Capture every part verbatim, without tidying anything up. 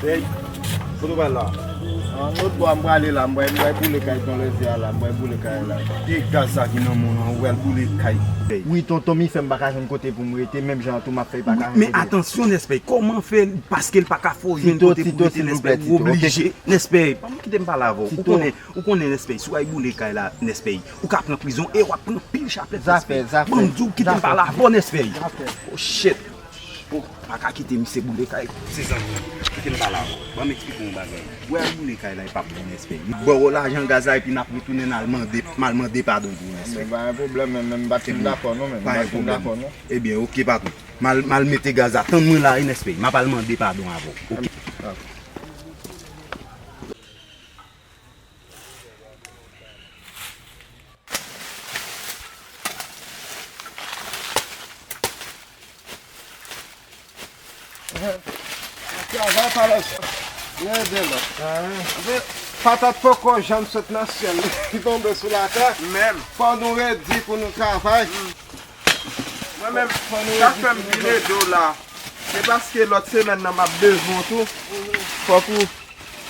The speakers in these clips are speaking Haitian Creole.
Ey, kote w pral la? An, lòt bò a m prale la, m pral, m pral boule kay Ton Lèzè a la, m pral boule kay la. E gaz sa ki nan men w lan, ou pral boule kay. Ey. Wi, tonton, mi fè m pa ka jwenn kote pou m rete, menm jan an tou m ap fè pa ka jwenn kote. Men atansyon, Nèspèy, kòman fè paske l pa ka fè w jwenn kote pou w rete, Nèspèy, ou oblije, Nèspèy, pa kite m pale avè w. Ou konnen, ou konnen, Nèspèy, si w al boule kay la, Nèspèy, ou ka pran prizon e w ap pran pil chaplèt, Nèspèy. Ban m di w, kite m pale avè w, Nèspèy. Oh, shit. Oh, pa ka kite misye boule kay, se zanmi m. Kite m pale avè w. Ban m eksplike w yon bagay. Ou al boule kay la, e p ap bon, Nèspèy. M ba w lajan gaz la, epi n ap retounen, n al mande, m al mande padon pou ou, Nèspèy. Men pa gen pwoblèm, men, men m pa t fin dakò non, men m pa t fin dakò non. Ebyen, oke, patwon. M al, m al mete gaz la, tann mwen la, wi, Nèspèy. M ap al mande padon avè w. Oke. Travay pa lè sòt. Lè de lòt. Patat poko janm sot nan syèl li tonbe sou latè. Menm. Fò nou redi pou nou travay. Mwen menm, sa k fè m vin ede w la, se paske lòt semèn nan m ap bezwen w tou. Fòk ou,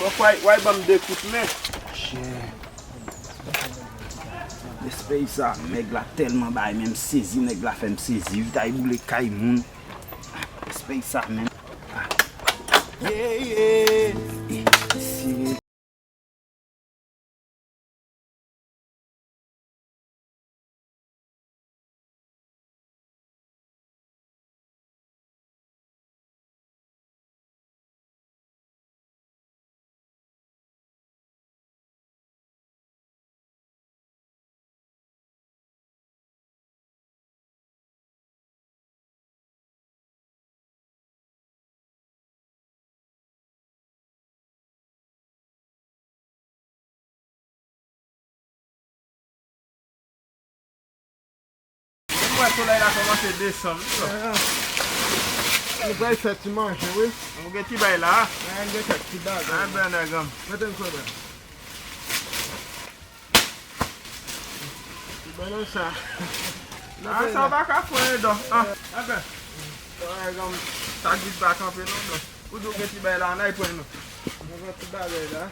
fòk w al, w al ban m de kout men. Monchè. Nèspèy sa, nèg la tèlman bay, men m sezi, nèg la fè m sezi. Li t al boule kay moun. Nèspèy sa, men. Yeah, yeah. M wè solèy la kòmanse desann. Nou pral fè ti manje, wi. Nou gen ti bay la. N gen kèk ti bagay. An, bènè granm. Mete m sou la. Ti bannann sa. Ah, sa pa ka fwen, non. Ah. Bagay, sa gid pa kanpe, non, non. Ou di w gen ti bay la, ann al pran, non. Mwen pran ti bagay la.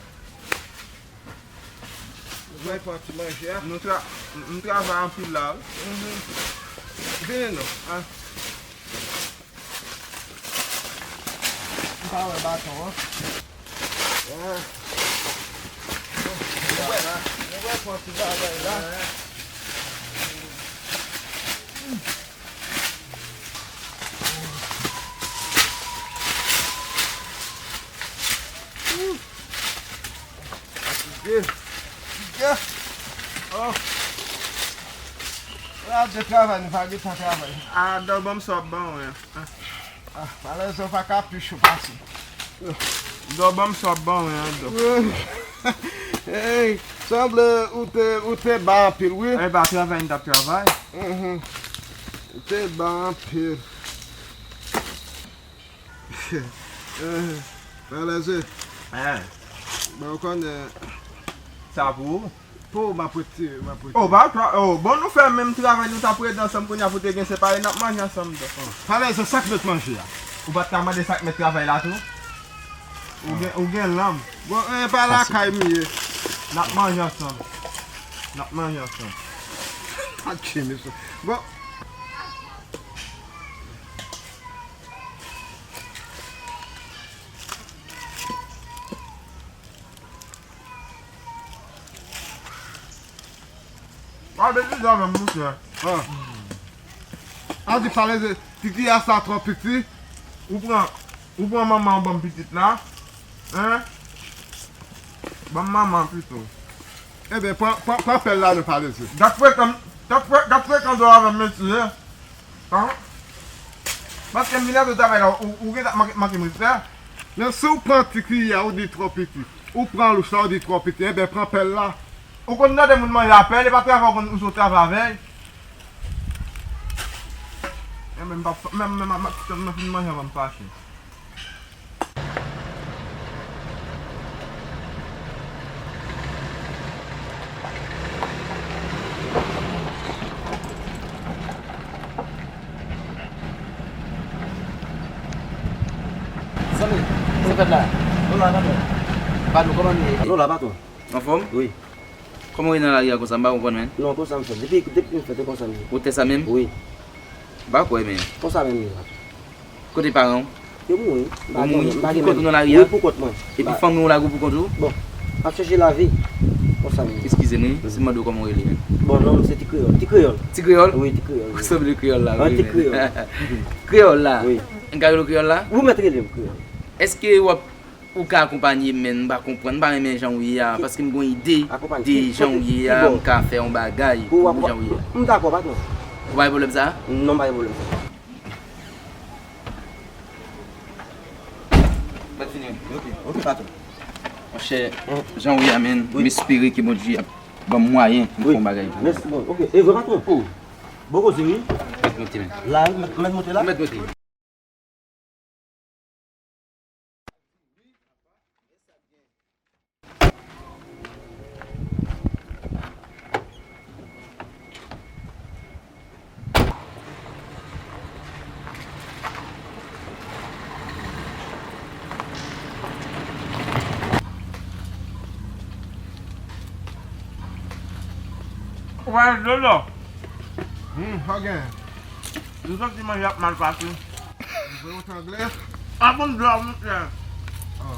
Mwen pran ti manje a. Nou tra-, nou travay anpil la, wi. Mhm. Vini, non. Ah. M pa wè baton an. Ah. Nou wè, nou wè pran ti bagay la. Fatige. Fatige. Oh. Radye travay, nou pa gentan travay. Ah, dò ban m sa w ap ban mwen an. Ah, malèze w pa ka pi cho pase. Dò ban m sa w ap ban mwen an, dò. Hey, sanble ou te, ou te ba anpil, wi. E pa travay m t ap travay. Mhm. Ou te ba anpil. Eh, malèze. Eh. Bon, ou konnen. Sa pou ou? Pou ou, m ap retire, m ap retire. Oh, ba, oh, bon, nou fè menm travay, nou t ap rete ansanm, kounye a pou te gen separe, n ap manje ansanm, dò. Malèze, sa k met manje a? Ou pa t ka mande sa k met travay la tou? Ou gen, ou gen lanm. Bon, eh, pa lakay m ye. N ap manje ansanm. N ap manje ansanm. Atche, mesye. Bon. Pa betize avè m, monchè. Ah. A di, Falèze, ti kiyès la twò piti. Ou pran, ou pran manman an ban m pitit la. Hein? Ban m manman an pito. Ebyen, pran, pran, pran pèl la non, Falèze. Gad frekan, gad fre-, gad frekan dò avè m, mesye. An? Paske m vin avè travay la, ou, ou gentan manke, manke m respè. Men si w pran ti kiyè a, ou di twò piti. Ou pran louch la, ou di twò piti. Enben, pran pèl la. Ou konn tande moun manje a pèl, e pa travay ou konn, ou sot travay avè l. Enben, m pa, menm, menm, m ap tann mwen fin manje anvan m fache. Zanmi, sa fèt la? Nou la, patwon. Patwon, kòman nou ye? Nou la, patwon. Anfòm? Wi. Kòman w ye nan lari a konsa? M pa konprann, menn. Non, konsa m fèt. Depi, depi m fèt, e konsa m ye. Ou te sa menm? Wi. M pa kwè, menn. Konsa menm ye, patwon. Kote paran w? Yo mouri. M pa gen, m pa gen menm. Pou kont ou nan lari a? Wi, pou kont mwen. Epi fanmi w la gwo pou kont ou? Bon, m ap chèche lavi. Konsa menm. Eskize m, wi. Si m mande w kòman w rele, menn. Bon, non, m se Ti Kreyòl. Ti Kreyòl. Ti Kreyòl? Wi, Ti Kreyòl. Ou sanble Kreyòl la, wi, menn. Ti Kreyòl. Kreyòl la? Wi. M ka rele w Kreyòl la? Ou mèt rele m Kreyòl. Èske w ap Ou ka akonpanye m, men m pa konprann, m pa renmen jan w ye a, paske m gon ide de jan w ye a, m ka fè yon bagay pou jan w ye a. M dakò, patwon. Ou pa gen pwoblèm sa a? Non, m pa gen pwoblèm sa a. Mèt fini. Ok, ok, patwon. Monchè, jan w ye a, men, m espere ke Bondye ap ban m mwayen pou m fè yon bagay pou ou. Mèsi, bon, ok. E vre, patwon? Bon koze, wi. Mèt monte, men. La, mèt, mèt monte la? Mèt monte. Ou pa jwenn dlo, non? Hmm, pa gen. M santi manje ap mal pase. Ou vle wote anglè? A bon dlo, monchè. Ah.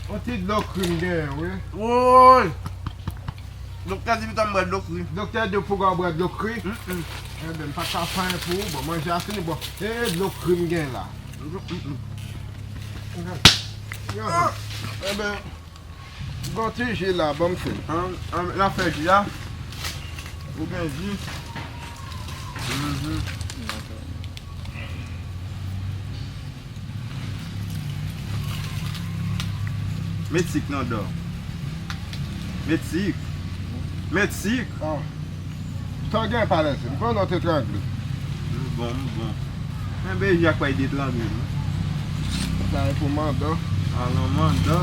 On ti dlo kri m genyen, wi. Woy! Doktè di pito m bwè dlo kri. Doktè di w pou w bwè dlo kri? Mm, mm. Enben, m pa t ka fè anyen pou ou. Bon, manje a fini. Bon, e dlo kri m gen la. Mm, mm, mm. Gade. Gade. Ah! Enben, Gon ti ji la, ban m fè. An, an, n ap fè ji a. Ou gen ji. Mhm. Met sik nan dò. Met sik. Met sik. Ah. Sa w gen, Palèze? M konnen w te trangle. M bon, m bon. Men bèje ak pay detrangle m. Sa e pou manda. Alon manda.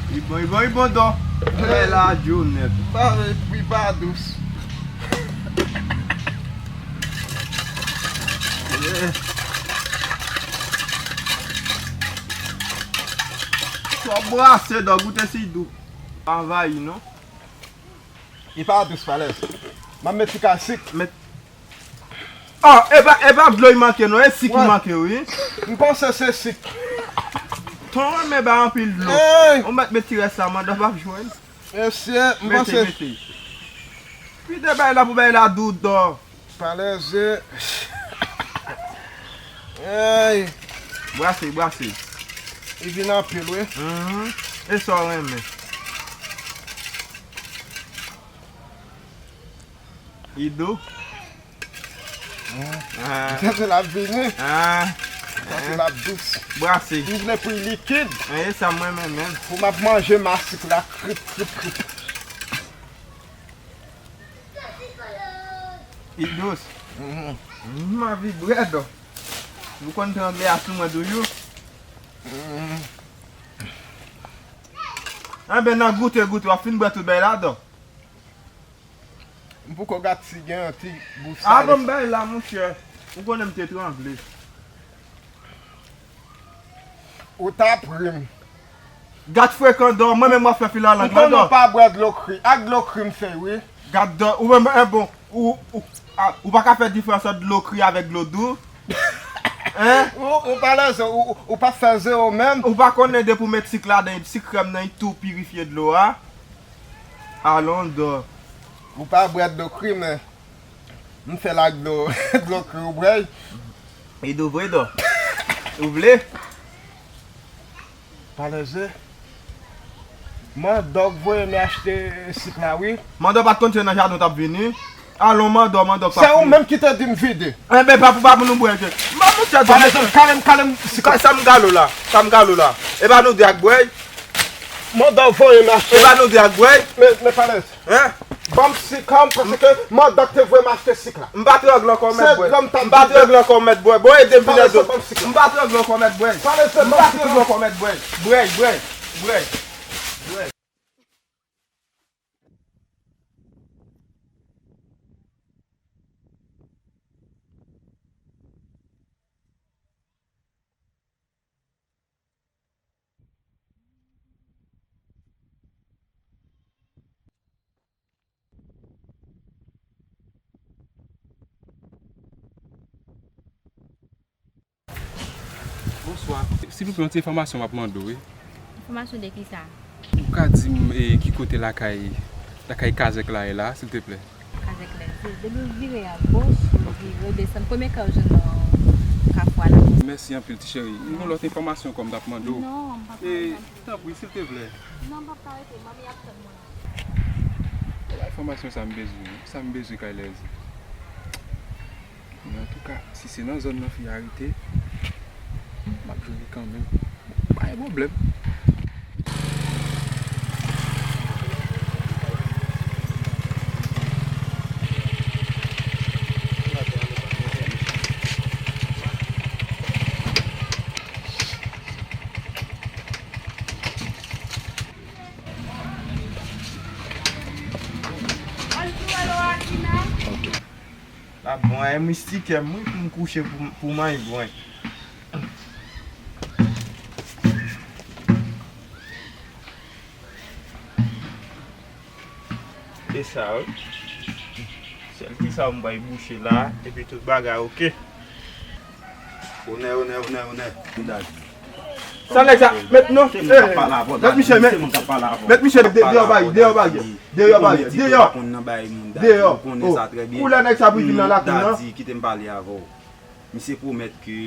Li bon, li bon, li bon, dò. Lè la, djo nèt. Ba, li pa dous. Twòp brase, dò, goute si dou. Pa anvayi, non. Li pa dous, Palèze. M ap met ti kal sik. Met. Oh, e pa, e pa dlo li manke, non. E sik li manke, wi. M panse se sik. Ton renmen bay anpil dlo. Ey! Ou mèt met ti rès la, manda p ap jwenn. Mesye, m panse. Mete, mete. Vide bay la pou bay la dou, dò. Palèze. Ey! Brase, brase. Li vin anpil, wi. Mhm. E sa w renmen. Li dou. Ah. M santi l ap vini. Ah. M santi l ap dous. Brase. M vle pou li likid. Eh, e sa m renmen menm. Pou m ap manje masik la, krip, krip, krip. Li dous. Mhm. M anvi bwè, dò. Ou konn trangle a sou mwen toujou. Mhm. Enben, nan goute, goute, w ap fin bwè tout bay la, dò. M poko gad si gen yon ti gou salè. A bon, bay la, monchè. Ou konnen m te trangle. Ou ta pri m. Gad frekan, dò, mwen menm w ap fè filalang la, dò. M konnen w pa bwè dlo kri. Ak dlo kri m fè, wi. Gad, dò, ou menm, e bon, ou, ou, a, ou pa ka fè diferans ant dlo kri avèk dlo dou? Hein? Ou, ou pa lèze, ou, ou, ou pa fè zewo menm? Ou pa konnen depi w met sik ladan, sik krèm nan, li tou pirifye dlo a? Alon dò. Ou pa bwè dlo kri, men m fè l ak dlo, dlo kri ou bwè. Li dou vre, dò. Ou vle? Pa lèze. Mandòk voye m achte sik la, wi. Mandòk pa t konn se nan jaden w t ap vini. Alon, Mandòk, Mandòk pa. Se ou menm ki te di m vide. Enben, pa pou, pa pou nou bwè, ke. M pa monchè, Palèze, kale m, kale m, sik la. Sa m galo la, sa m galo la. E pa nou de ak bwè. Mandòk voye m achte. E pa nou de ak bwè. Men, men Palèze. Hein? Ban m sik an, paske Mandòk te voye m achte sik la. M pa trangle ankò, mèt bwè. M pa trangle ankò, mèt bwè. Bon, ede m vin ede. M pa trangle ankò, mèt bwè. M pa trangle ankò, mèt bwè. Bwè, bwè, bwè, bwè. Bonswa. Silvouplè, yon ti enfòmasyon m ap mande w, wi. Enfòmasyon de kisa? Ou ka di m, e, ki kote lakay, lakay Kazèk la ye la, silteplè? Kazèk Lèze. Depi w vire agoch, ou vire, ou desann, premye kay ou jwenn nan kafou a la. Mèsi anpil, ti cheri. Yon lòt enfòmasyon ankò m t ap mande w. Non, m p ap... E, tanpri, silteplè. Non, m p ap ka rete. Manmi ap tann mwen. Enfòmasyon sa m bezwen, wi. Sa m bezwen kay Lèze. Men antouka, si se nan zòn nan fi a rete, m ap jwenn li kanmenm. Pa gen pwoblèm. La bon, e mistikè m wi pou m kouche pou, pou m al jwenn. E sa wi. Sèl ti sa m bay bouche la, epi tout bagay oke. Onè, onè, onè, onè. Sa nèg sa, met non, eh, met misye, met, met misye de-, deyò bagay, deyò bagay, deyò bagay, deyò, deyò. Oh, koulè nèg sa pou vin nan lakou nan. Dadi, kite m pale avè w. Misye pwomèt ke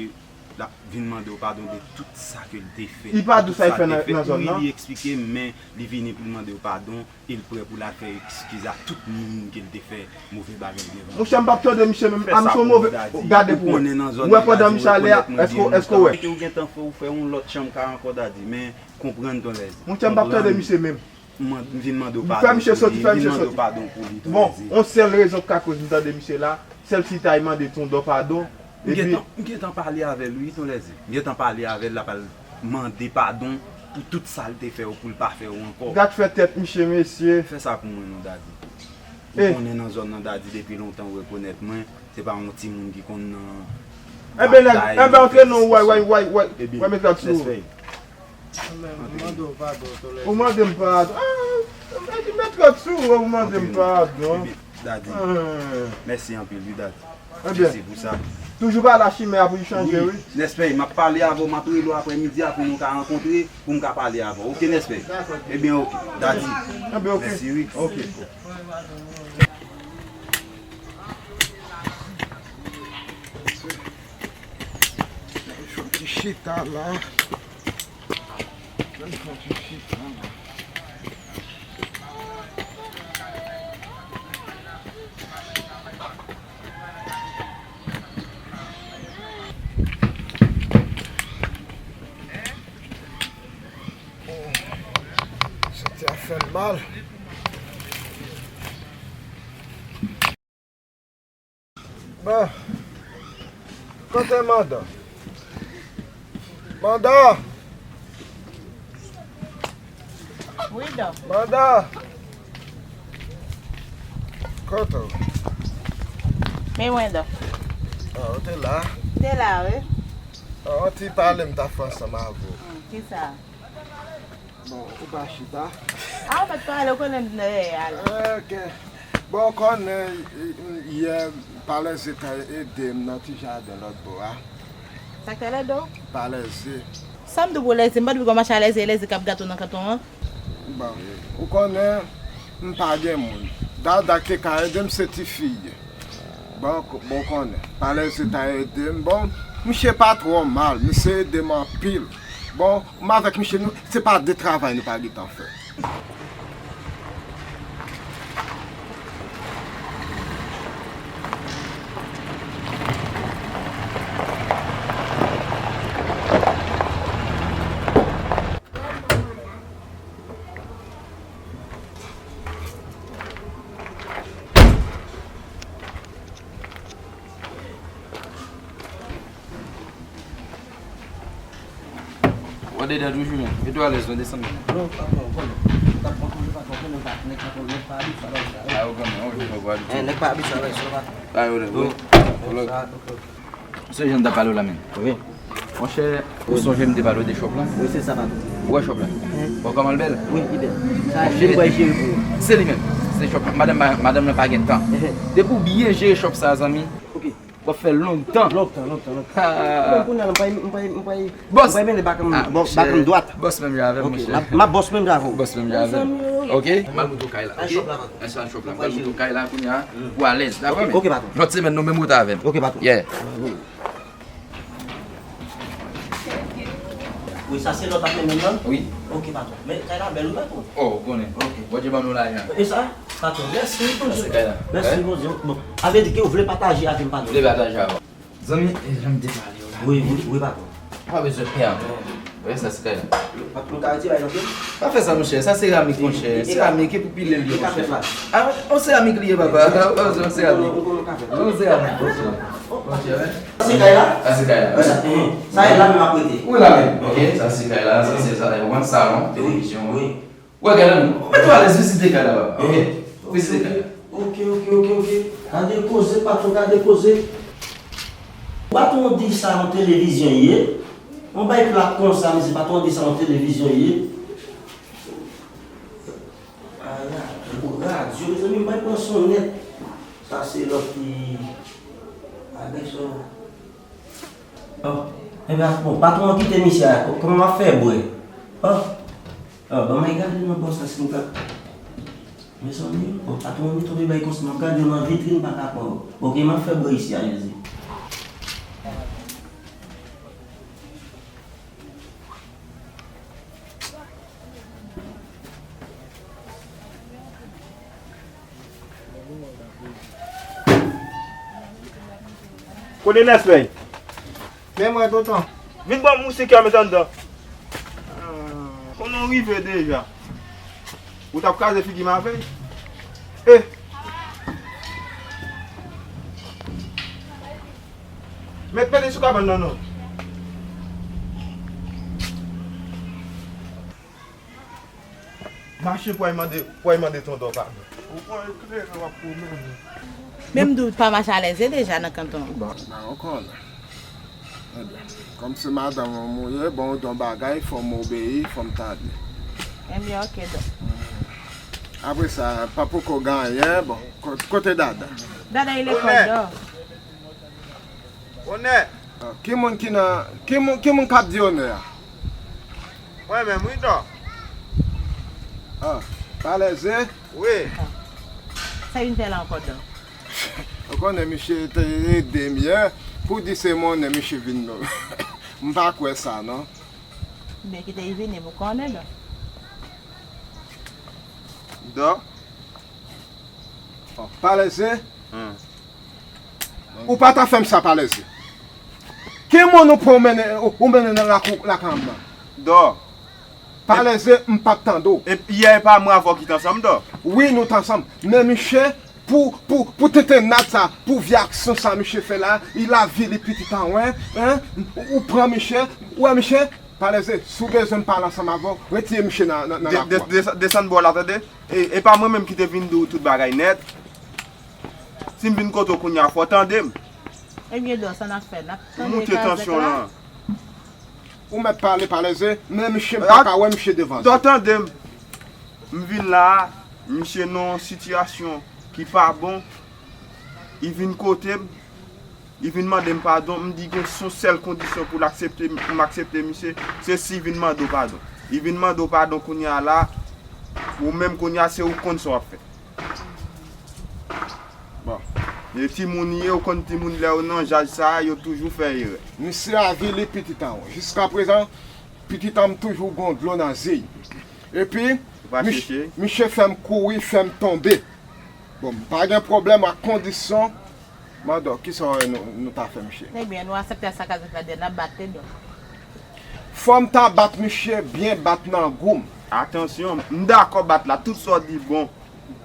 l ap vin mande w padon de tout sa ke l te fè. Li pa di w sa l fè nan, nan zòn nan. Wi, li eksplike, men li vini pou l mande w padon. E l prè pou l al fè eskiz a tout moun ke l te fè move bagay devan. Monchè, m p ap tande misye menm. A, misye yon move. Gade pou mwen. Ou wè pandan misye ale a, èske, èske w wè? Ou gentan fè, ou fè yon lòt chanm ka ankò, Dadi, men konprann, Ton Lèze. Monchè, m p ap tande misye menm. M vin mande w padon pou li. Fè misye soti, fè misye soti. Bon, yon sèl rezon k ka koz m tande misye la, sèl si ta mande Tondò padon. M gentan, m gentan pale avè l wi, Ton Lèze. M gentan pale avè l, l ap al mande padon pou tout sa l te fè w, pou l pa fè w ankò. Gad fè tèt misye, mesye. Fè sa pou mwen non, Dadi. Ou konnen nan zòn nan, Dadi, depi lontan ou rekonèt mwen, se pa yon timoun ki konn nan batay. Enben, antre non, wè, wè, wè, wè, wè, met lòd sou ou. Ou mande m padon. Ah, met lòd sou ou, ou mande m padon. Dadi. Mèsi anpil wi, Dadi. Mèsi pou sa. Toujou pa la chimè a pou li chanje wi. Nèspè, m ap pale avè w, m ap rele w aprè midi a pou nou ka rankontre, pou m ka pale avè w. Oke, Nèspè? Ebyen, oke. Dadi. Mèsi wi. Oke. Fè yon ti chita la. Fè yon ti chita la. Senti a fè m mal. Bon. Kote Manda? Manda! Wi, Dòk. Manda! Kote w? Men mwen, Dòk. Ah, ou te la? M te la, wi. Ah, yon ti pale m ta fè ansanm avè w. Hmm, kisa? Bon, ou pa chita. A, ou mèt pale, ou konnen m nan dèyè a la. Ok. Bon, ou konnen, yè, Palèze ta ede m nan ti jaden lòt bò a. Sa k te lède w? Palèze. Sa m di w pou Lèze, m pa t vin kòmanse a Lèze, Lèze k ap gate w nan kanton an. Bon, ou konnen, m pa gen moun. Dada k te ka ede m, se tifi ye. Bon, bon, konnen. Palèze ta ede m. Bon, misye pa twò mal, misye ede m anpil. Bon, m avèk misye, nou, se pa de travay nou pa gentan fè. W ap dedan toujou, men. Mete w alèz, non, desann. Non, patwon, ou konnen. Ou t ap pran koze, patwon, konnen w pa, nèg patwon, nèg pa abitye a bagay sa, wi. A, ou konnen, ou jwe fò pou abitye. Eh, nèg pa abitye a bagay sa, patwon. A, ou konnen, wi. Ou konnen. Se jan m t ap pale w la, men. Wi. Monchè, ou sonje m te pale w de chòp lan? Wi, se sa, patwon. Ou wè chòp lan? Bon, kòman l bèl? Wi, li bèl. Sa, se li m pral jere pou ou. Se li menm. Se chòp lan. Madanm, madanm nan pa gen tan. Depi w byen jere chòp sa, zanmi. Ok. W ap fè lontan. Lontan, lontan, lontan. Ah. Mwen kounye a, m pa, m pa, m pa, m pa mele bakan m, ah, bakan m dwat. Bòs menm jan avè m, monchè. Ok, m ap, m ap bòs menm jan avè w. Bòs menm jan avè m. Ok? M al moute w kay la, ok? Al shop la, patwon. Al shop la. M al moute w kay la kounye a, pou alèz. Dakò, men? Ok, patwon. Lòt semèn, nou menm wote avè m. Ok, patwon. Yeah. Wi, sa se lòt ap mennen nan? Wi. Ok, patwon. Men kay la bèl, wi, patwon. Oh, ou konnen. Ok. Bondye ban nou lajan. E sa? Patwon, mèsi, Bondye. Sa se kay la. Mèsi, Bondye. Bon, sa vle di ke ou vle pataje avè m, patwon? Vle pataje avè w. Zanmi, e jan m te pale w la. Wi, wi, wi, patwon. Pa bezwen pè ankò. Wi, sa se kay la. Patwon, ka retire bagay nan pye? Pa fè sa, monchè. Sa seramik, monchè. Seramik, e pou pile l ye, monchè. Ah, on seramik li ye, papa. On seramik. On seramik, monchè. Monchè, wi. Sa se kay la? Sa se kay la. Sa e la menm ap rete. Wi, la menm. Ok, sa se kay la. Sa se sa, yon salon, televizyon. Wi. Wè, gade nou. Ou mete w alèz, vizite kay la, papa. Ok? Vizite kay la. Ok, ok, ok, ok. Gade koze, patwon, gade koze. Patwon di sa yon televizyon ye. Yon bay plat konsa, mesye, patwon di sa yon televizyon ye. Ala, yon radyo, mezanmi, m bay pran son nèt. Sa se lòt ki, a, bèk son. Oh, ebyen, bon, patwon an kite misye a, kò-, kòman m ap fè bwè? Oh, oh, ban mwen gade nan bò sa si m ka. Mezanmi, bon, patwon an tonbe bay konsa, m ap gade nan vitrin, m pa ka kwè. Ok, m ap fè bwè isi a, Jezi. Kote Nèslèy? Men mwen, tonton. Vin ban m moustik yo met anndan. Ah, konnen w rive deja. Ou t ap kraze figi m avè l? Eh! Met, mete sou kabann nan non. Mache pou al mande, pou al mande tonton padon. Ou pran eklere w ap pwomennen. Men m di w pa mache alèz deja nan kanton an. Bon, nan w konnen. Ebyen, kòm se madanm ou m ye, bon, ou di yon bagay, fò m obeyi, fò m tande. Ebyen, ok, dò. Apre sa, pa poko gen anyen, bon, ko-, kote Dada? Dada, il est fort, dò. Onè! Ah, ki moun ki nan, ki moun, ki moun k ap di Onè a? Mwen menm, wi, dò. Ah, Palèze? Wi. Sa vin fè la ankò, dò? Ou konnen misye te ede m yè, pou di se monnen misye vin non. M pa kwè sa, non. Byen kite l vini pou konnen, dò. Dò? Oh, Palèze? Hmm. Ou pa ta fè m sa, Palèze. Ki moun ou pran ou mennen, ou, ou mennen nan lakou lakay m nan? Dò. Palèze, m p ap tande w. E yè e pa mwen avè w ki t ansanm, dò? Wi, nou t ansanm. Men misye, pou, pou, pou tenten nat sa, pou vye aksyon sa misye fè la, il avili pitit an, wen, hein? Ou, ou pran misye, ou wè misye? Palèze, si w bezwen m pale ansanm avè w, retire misye nan, nan, nan lakou a. De-, de-, desann bò la, tande? E, e pa mwen menm ki te vin di w tout bagay nèt. Si m vin kote w kounye a, fò w tande m. Ebyen, dò, sa n ap fè? N ap tande kazèk la. Ou mèt pale, Palèze, men misye m pa ka wè misye devan zye. Dò, tande m. M vin la a, misye nan yon sitiyasyon ki pa bon. Li vin kote m. Li vin mande m padon, m di gen s-, yon sèl kondisyon pou l aksepte m, pou m aksepte misye, se si li vin mande w padon. Li vin mande w padon kounye a la, ou menm kounye a se ou k konn sa w ap fè. Bon. E timoun li ye, ou konn timoun lè yo nan jaj sa a, yo toujou fè erè. Misye avili pitit an w. Jiskaprezan, pitit an m toujou gon dlo nan zye l. Epi, misye fè m kouri, fè m tonbe. Bon, m pa gen pwoblèm ak kondisyon. Mandò, kisa w wè nou, nou ta fè misye? Ebyen, nou aksepte sa kazèk la di a, n ap bat li, dò. Fò m ta bat misye byen bat nan gou m. Atansyon, m dakò bat la, tout sa w di bon.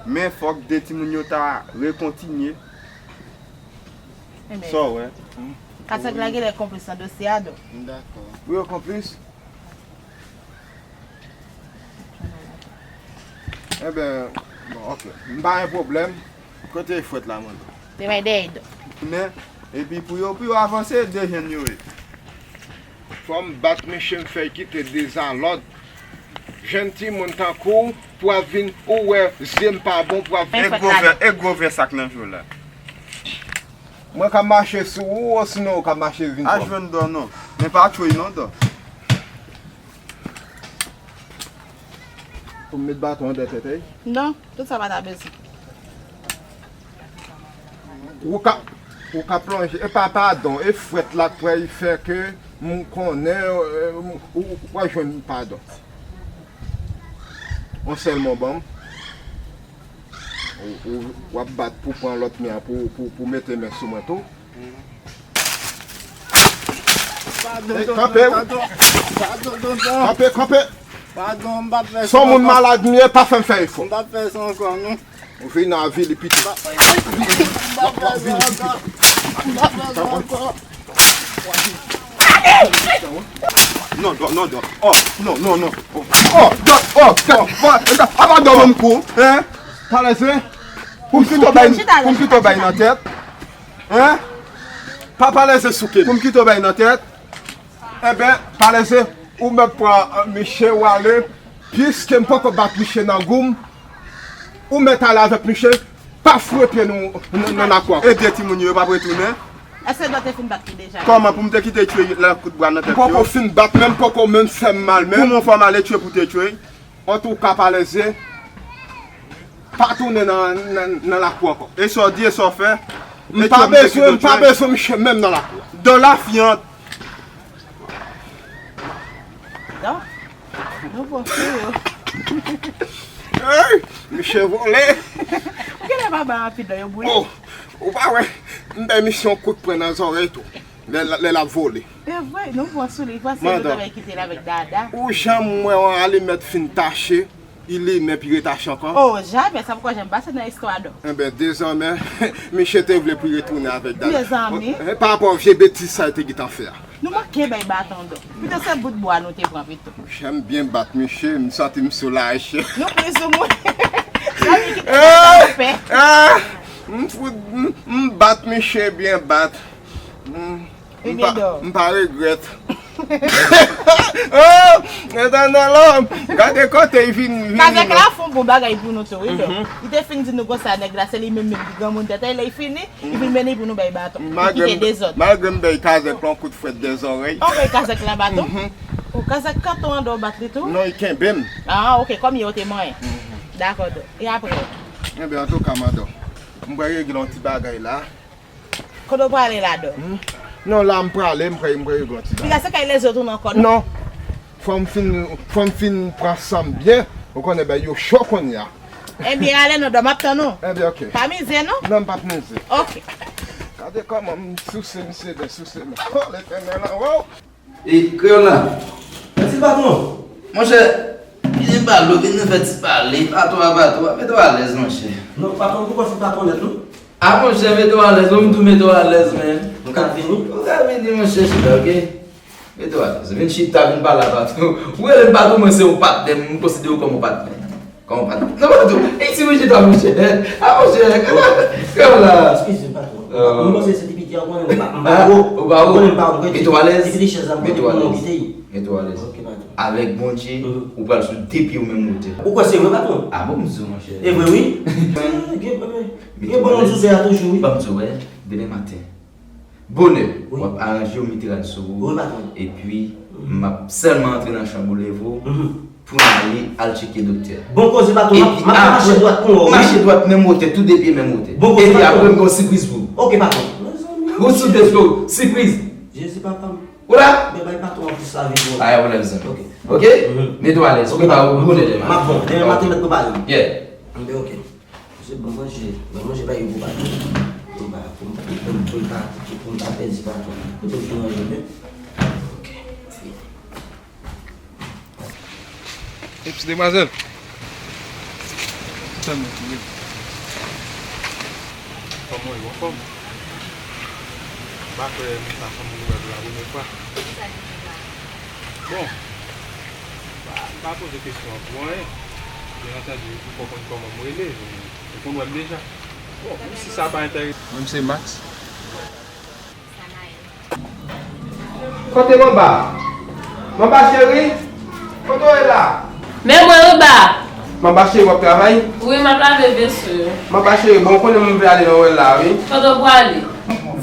Men fòk de timoun yo ta rekontinye. Ebyen, sa w wè? Kazèk la genlè konplis nan dosye a, dò. M dakò. Wi, yo konplis. Enben, bon, ok. M pa gen pwoblèm. Kote fwèt la, mwen? Te bay dèyè do. Men, epi pou yo, pou yo avanse, de jèn yo ye. Fò m bat misye, m fè l kite dezalòd. Jèn timoun tankou w, pou ap vin, ou wè, zye m pa bon, pou ap vin. E gwo vè, e gwo vè sa k nan je w la. Mwen ka mache sou ou, osinon ou ka mache vin sou mwen. A jwenn dò non. Men pa tchwey non dò. Pou m met baton anndan tèt, ey? Non, tout sa pa ta bezwen. Ou ka, ou ka plonje. E pa padon, e fwèt la k pral fè ke m konnen, e, ou, ou, w ap jwenn padon. Yon sèl mo ban m. Ou, ou, w ap bat pou pran lòt men an pou, pou, pou mete men sou mwen tou. Padon, tonton, padon. Padon, tonton. Kanpe, kanpe. Padon, m p ap fè sa ankò. Son moun malad m ye, pa fè m fè efò. M p ap fè sa ankò, non. Ou vin avili pito. M p ap fè sa ankò. M p ap fè sa ankò. Non, non, non, non. Oh, non, non, non. Oh, oh, oh, oh, oh, apa dòm m kou, hein? Palèze, pou m pito bay, pou m pito bay nan tèt. Hein? Pa palèze souke m. Pou m pito bay nan tèt. Enben, palèze, ou mèt pran, euh, miche w ale. Piske m poko bat miche nan gou m, ou mèt ale avèk miche, pa foure pye nou nan, nan lakou a. E de timoun yo, yo p ap retounen? Èske dò te fin bat li deja? Kòman pou m te kite tchwey la kout bwa nan tèt yo? M poko fin bat menm, poko menm fè m mal menm. Pou mwen fò m ale tchwey pou te tchwey. Antouka, palèze, pa tounen nan, nan, nan lakou ankò. E sa w di, e sa w fè? M pa bezwen, m pa bezwen miche menm nan lakou a. Dò lafyant. Dò? Nou bon, sou yo. Hey, miche vole. Ou genlè pa bay anpil dò, yo bouyi. Oh, ou pa wè, m bay miche yon kout pwen nan zòrèy tou. Lè, lè l ap vole. E vre, nou bon sou li. Panse nou t ap kite l avèk Dada. Ou janm wè yon alimèt fin tache, li menm pi retache ankò? Oh, jamè, sa poko janm pase nan istwa dò. Enben, dezòmè, miche te vle pou retounen avèk Dada. Mezanmi. Eh, pa rapò vye betiz sa yo te gentan fè a. Nou manke bay baton dò. Pito se bout bwa nou te pran pito. Jan m byen bat miche, m santi m soulaje. Nou plizoumwen. Sa vle kite sa fè. Ah, m fout, m, m bat miche byen bat. M, m pa, m pa regrèt. Oh, Etènèl, oh, gade kote l vin, vin. Kazèk la fè yon bon bagay pou nou tou, wi, dò. Li te fin di nou konsa, nèg la, se li menm menm ki granmoun tèt, lè l fini, li vin mennen pou nou bay baton. Li kite dezòd. Malgre m bay kazèk la yon kout fwèt dèzòrèy. Ou bay kazèk la baton? Mhm. O, kazèk kanpe anndan w bat li tou? Non, li kenbe m. Ah, ok, kòm yo te manyen. Mhm. Dakò, dò. E apre? Enben, antouka, madanm, m pral regle yon ti bagay la. Kote w prale la, dò? Hmm? Non, la m prale, m pral, m pral regle yon ti bagay. Piga se kay lèzòd ou nan kò, non? Non. Fò m fin, fò m fin pran san m byen. Ou konnen, bagay yo cho kounye a. Ebyen, ale non, dò, m ap tann ou. Ebyen, ok. Pa mize, non? Non, m p ap mize. Ok. Gade kòman m souse misye, ben souse m. Oh, Letènèl, oh! E, kreyòl la. Mèsi, patwon. Monchè, vin pale, vin nou fè ti pale. Patwon, patwon, mete w alèz, monchè. Non, patwon, poukò se patwon nèt, non? A, monchè, mete w alèz, non, m tou mete w alèz, men. Nou ka vini? Ou ka vini, monchè, chita, ok? Mete w alèz. Vin chita, vin pale a patwon. Ou rele m patwon, mwen se yon patnè, m konsidere w kòm yon patnè. Kòman patwon? Non, patwon. E si mwen chita, monchè. A, monchè, kòman la? Eskize, patwon. Mwen panse se ti piti a, ou konnen m pa, m pa wo. Ou pa wo. Ou konnen m pa wo. Mete w alèz. Ti piti chèz la, m konnen pou mwen kite. Mete w alèz. Ok, patwon. Avèk Bondye, ou pral sou de pye w menm wotè. Ou kwè se vre, patwon? A bon, m di w, monchè. E vre, wi. Gen, gen bon moun sou tè a toujou, wi. Ban m di w, wè, demen maten. Bonè, wi, w ap aranje w, mete rad sou ou. Wi, patwon. Epi, m ap sèlman antre nan chanm ou, leve w, pou n ale al tcheke doktè. Bon koze, patwon. M ap, m ap mache dwat pou ou, wi. Mache dwat, menm wotè, tou de pye menm wotè. Bon koze, patwon. Epi apre, m gen yon sipriz pou ou. Ok, patwon. Ou sou de pye w, sipriz. Jezi, papa m. Ou la? Men bay patwon an plis lavi pou ou. Pa gen pwoblèm, zanmi. Ok. Ok? Mete w alèz. Ok, patwon. Bonè demen. M ap bon. Demen maten, mèt prepare m. Yeah. Anben, ok. Se bon manje, bon manje bay yo pou pa, pou pa, pou m pa, pou m pa, pou m pa pèdi pa. Kote m fin manje men? Ok, fini. Eps, demwazèl. Kòman w ye, w anfòm? M pa kwè m ta fanm nouvèl la premyè fwa. Bon, m pa, m pa poze kesyon an pou anyen. Byen antandi, ou fò konn kòman m rele, ou konn wè m deja. Bon, menm si sa pa enterese. Mwen, se Max. Kote Manba? Manba cheri, kote w ye la? Men mwen, Manba! Manba cheri, w ap travay? Wi, m ap lave veso yo. Manba cheri, bon, ou konnen m vle ale nan wèl la, wi. Kote w prale?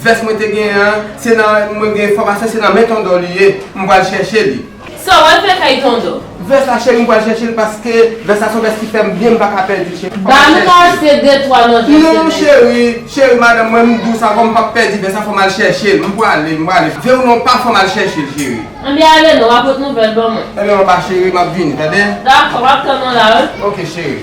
Vès mwen te genyen an, se nan, mwen gen enfòmasyon, se nan men Tondò li ye. M pral chèche li. Sa w al fè kay Tondò? Vès la, cheri, m pral chèche l paske vès la se yon vès ki fè m byen, m pa ka pèdi l, cheri. Ba m ka achte de twa nan vès la. Non, cheri, cheri, madanm mwen, m dous avè w, m p ap pèdi vès la, fò m al chèche l. M prale, m prale. Vre ou non, pa fò m al chèche l, cheri. Anben ale non, w a pot nouvèl ban mwen. Ebyen, anba cheri, m ap vini, tande? Dakò, m ap tann ou la, wi. Ok, cheri.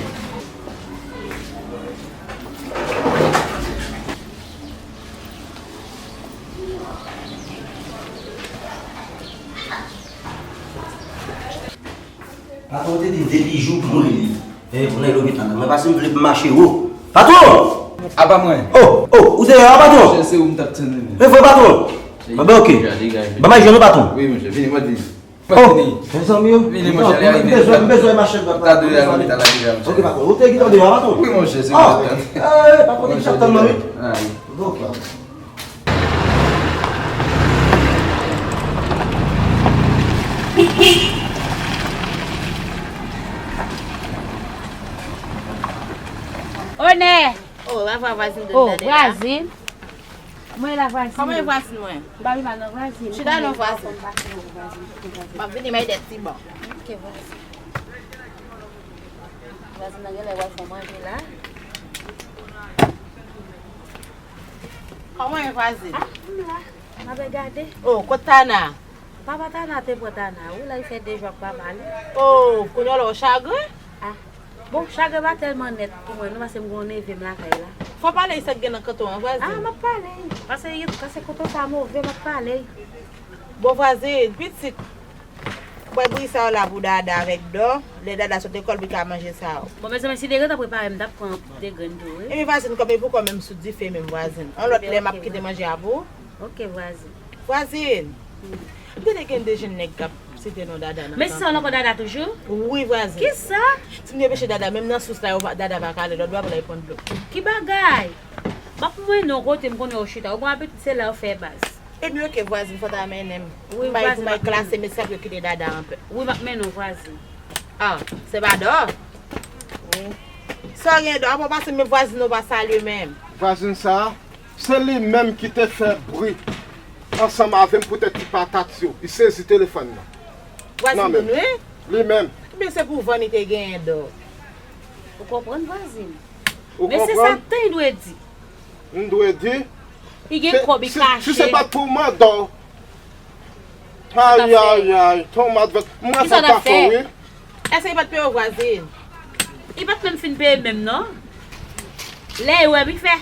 Patwon te di m depi jou pou mwen li. E pou nèg lopital la. Mwen pase m vle pou mache wo. Patwon! Apa mwen? Oh, oh, ou te la, patwon? Monchè, se ou m t ap tann wi. Men vre, patwon. Anben, ok. Ban m al jwenn ou, patwon. Wi, monchè, vini, mwen di. Oh, mezanmi yo. Vini, monchè, li rive. M bezwen, m bezwen mache. Ou ta dwe al lopital la deja, monchè. Ok, patwon. Ou te gentan deyò, patwon? Wi, monchè, se ou m t ap tann. Eh, patwon te gentan tann mwen, wi. Ah, wi. Ok. Onè! Oh, la vwa vwazin de. Oh, vwazin. Mwen la vwazin. Kòman e vwazin mwen? M pa pi mal non vwazin. Chita non vwazin. M ap vini, m ede ti bon. Ok, vwazin. Vwazin nan genlè wè fè manje la. Kòman e vwazin? Ah, m la. M ap gade. Oh, kot Tana? Papa Tana te pran Tana wi, la li fè de jou ak papa li. Oh, kounye a la w chagren? Ah. Bon, chagren pa tèlman nèt pou mwen non, paske m gen yon neve m lakay la. Fò pale l sa k gen nan kanton an, vwazin. Ah, m ap pale l. Paske, paske kanton sa move, m ap pale l. Bon, vwazin, pitit, bwè bouyi sa yo la pou Dada avèk Dò. Lè Dada sot lekòl, pou l ka manje sa yo. Bon, mezanmi, si te gentan prepare, m t ap pran de grenn tou, wi. Epi vwazin, kòm e poukò menm sou dife menm, vwazin? Yon lòt lè m ap kite manje a pou ou. Ok, vwazin. Vwazin! M tande gen de jèn nèg k ap site non Dada nan kanpe. Men se sa w la ankò Dada toujou? Wi, vwazin. Kisa? Ti m depeche Dada, menm nan sous la, yo pa, Dada pa ka ale, lòt bò ap la, li pran dlo. Ki bagay? M ap mennen w kote m konnen w chita. Ou pran apetit, se la w fè baz. Ebyen, ok, vwazin, fò ta mennen m. Wi, vwazin, m ap mennen w. M bay pou may klase, men se ap yo kite Dada anpè. Wi, m ap mennen w, vwazin. Ah, se pa Dò? Wi. Sa w gen Dò? Apa w pase, men vwazin ou pa salye menm. Vwazin sa a, se li menm ki te fè bri ansanm avè m poutèt ti patat yo. Li sezi telefòn nan. Vwazin moun, wi. Li menm. Ebyen, se pou vann li te genyen Dò. Ou konprann, vwazin? Ou konprann? Men se sa tan li dwe di. M dwe di? Li gen kòb, li kache. Si se pa t pou mandan w. Ay, ay, ay, tonmad vèt. M wè sa w ta fè wi. Èske li pa t peye w vwazin? Li pa t menm fin peye menm non. Lè e wè m li fè.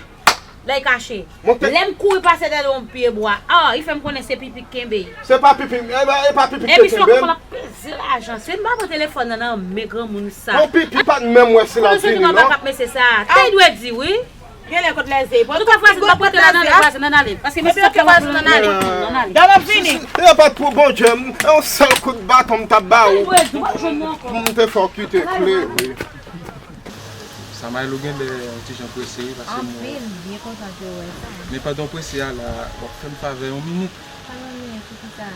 Lè e kache. Lè m kouri pase dèyè yon pye bwa. Ah, li fè m konnen se pipi k kenbe l. Se pa pipi, e pa, e pa pipi k te kenbe m. Epi se konn ap peze lajan. Si m pa pran telefòn nan nan men granmoun sa. Bon, pipi pa t menm wè si l ap vini non. Konnen se nou nan bak ap mesye sa. Te dwe di wi. Genlè kot lèze. Antouka vwazin, m ap prete la nan ale, vwazin, ann ale. Paske mesye sa fè wòch pou nou, ann ale, ann ale. Dam ap vini. Si se pa t pou Bondye, m, yon sèl kout baton m t ap ba ou. Te dwe di, w ap jwenn mwen ankò. M te fè w kite kle wi. Sa Maylou genlè yon ti jan prese wi, paske m wè. Anpil, m byen kontan ke w wè sa. Men pandan w prese a la, w ap fè m favè yon minit. Pa gen anyen, poukisa?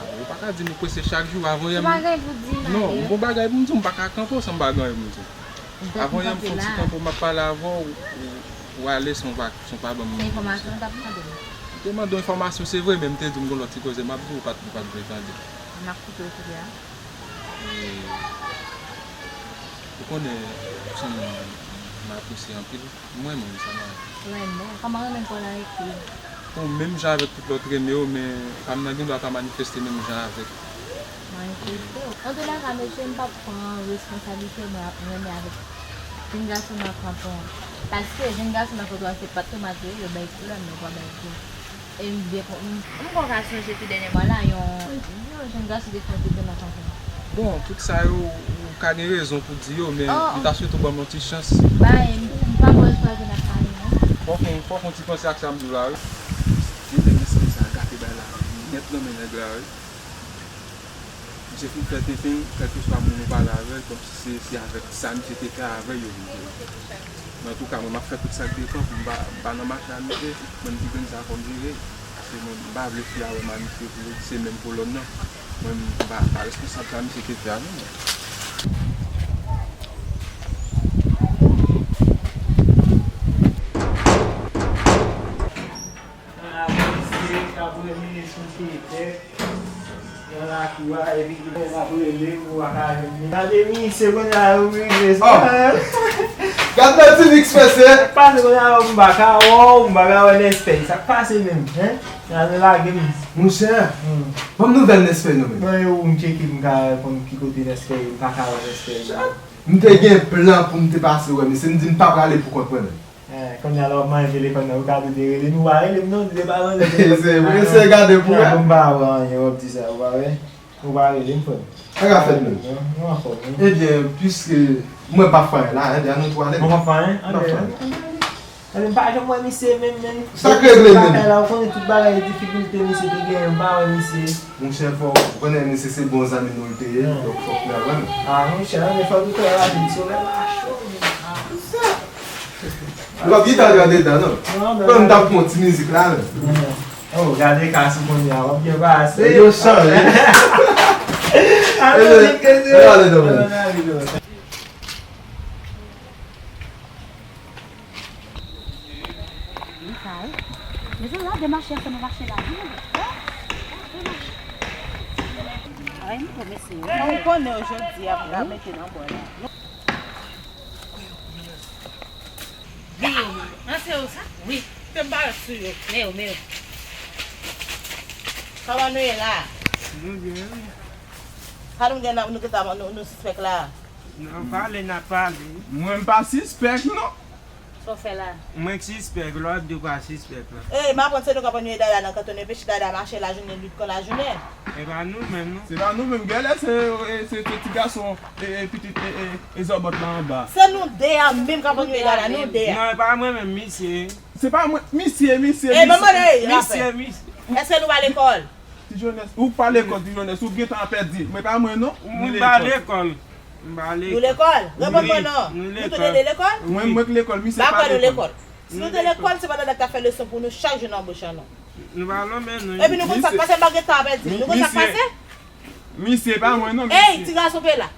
Ou pa ka di m ou prese chak jou, avan yè m. Ou pa gen pou di m anyen. Non, m gon bagay pou m di w, m pa ka kanpe w san m pa gen anyen pou m di w. Avan yè m fè yon ti kanpe, m ap pale avè w, ou, ou ale san w pa, san w pa ban m. Se enfòmasyon ou t ap mande m? M te mande w enfòmasyon, se vre, men m te di w m gon lòt ti koze m ap di w, ou pa t, ou pa t vle tande. M ap koute w kounye a. E, ou konnen, ou se yon moun m apresye anpil. M renmen w, Samara. Renmen? Kòman renmen pral avèk li? Bon, menm jan avèk tout lòt renmen yo, men pa m nan gen dwa pa manifeste menm jan avèk. Manifeste? Antoulèka, mesye, m p ap pran responsablite mwen ap renmen avèk jèn gason nan kanton an. Paske jèn gason nan kanton an se pat tomat yo ye, yo bay koulè, men yo pa bay gou. E m byen kon-, m, m konn ka sonje tou dènyèman la, yon, yon jèn gason te fè yon ti pran nan kanton. Bon, tout sa yo, ou ka gen rezon pou di yo, men m ta swete w ban m yon ti chans. Bay, m, m pa kwè l pral vin ak kane non. Fòk on, fòk on ti panse ak sa m di w la wi. Gen lè mesye sa gate bay la nèt nan men nèg la wi. Misye fin fè tenten, kèlkeswa moun ou pale avè l, kòmsi se, se avèk sa misye te fè avè l yo vin fè l. Men antouka, mwen, m ap fè tout sa k depan pou m pa, m pa nan mache a misye, mwen, m di grenn sa fò m jere. Paske mwen, m pa vle fi a wè m a misye pou yo di se menm kolòn nan. Mwen, m pa, m pa responsab sa misye te fè a non, mwen. Nan lakou a, epi ki lè n ap rele, ou pa ka jwenn li. Gade misye, kounye a yo rive sa. Gad nan ti mix mesye. Sa k pase kounye a, m pa ka wè w, m pa ka wè Nèspèy. Sa k pase menm, hein? Gade lage m. Monchè, ban m nouvèl Nèspèy non menm. Mwen yo, m tcheke, m ka konn ki kote Nèspèy, m pa ka wè Nèspèy. M te gen plan pou m te pase wè misye, m di m pa prale pou kont mwen menm. Eh, kounye a la w ap manyen telefòn nan, ou ka tou te rele m, ou pa rele m non, li te pa rele m. Se vre, se gade pou wè. Bon, m pa wè anyen, w ap di sa, ou pa wè? Ou pa rele m, frè m. Sa ka fèt menm. Non, non, anfòm, wi. Ebyen, piske mwen pa fè anyen la, ebyen, ann nou tou ale. Mwen pa fè anyen? Ann nou ale. Ann nou ale. Ann, m pa janm wè misye menm, menm. Sa k regle menm? Lakay la, ou konnen tout bagay difikilte misye te genyen, m pa wè misye. Monchè, fò, ou konnen misye se bon zanmi nou l te ye, donk fòk n al wè menm. Ah, monchè, ann, fò nou fè rapid, solèy la cho, men. Ah. Ou p ap gentan gade dan, non? Non, men. Fò m t ap pran ti mizik la, men. Oh, gade kas ou kounye a, w ap byen pase. Yo chanje. Ann ale, ann ale, non, men. Li kay. Mezanmi, la demache ap fè nan mache la. Ay, m tou mesye. Ou konnen jodi a m ka mete nan bò la. Wi, an se ou sa? Wi. Te m parèt sou yo. Men yo, men yo. Kòman nou ye la? Nou byen, wi. Sa nou gen nan, nou gentan, nou, nou sispèk la? N ap pale, n ap pale. Mwen m pa sispèk, non. Sa w fè la? Mwen k sispèk, lè w ap di w pa sispèk la. Ey, m aprann se nou k ap anniye Dada nan kanton, epi Dada mache lajounen, lit kon lajounen. E pa nou menm, non. Se pa nou menm, genlè se, e, se, se ti gason, e, e, pitit, e, e, e zòbòt la anba. Se nou de a menm k ap anniye Dada, nou de a. Non, e pa mwen menm, misye. Se pa mwen, misye, misye, misye. Ey, ban m mande, ey, misye, misye. Èske nou pa lekòl? Ti Jones, ou pa lekòl, Ti Jones, ou gentan pèdi. Mwen pa mwen non. Mwen pa lekòl. M pa lekòl. Nou lekòl? Reponn mwen non. Nou lekòl. Nou tou de de lekòl? Mwen, mwen k lekòl, misye pa lekòl. Dakò, nou lekòl. Si nou te lekòl, se pa Dada k t ap fè leson pou nou chak jou nan bouch an nou. Nou pa lonmen non. Epi nou konn sa k pase, m pa gentan pèdi. Nou konn sa k pase? Misye pa mwen non, misye. Ey, ti gason pe la.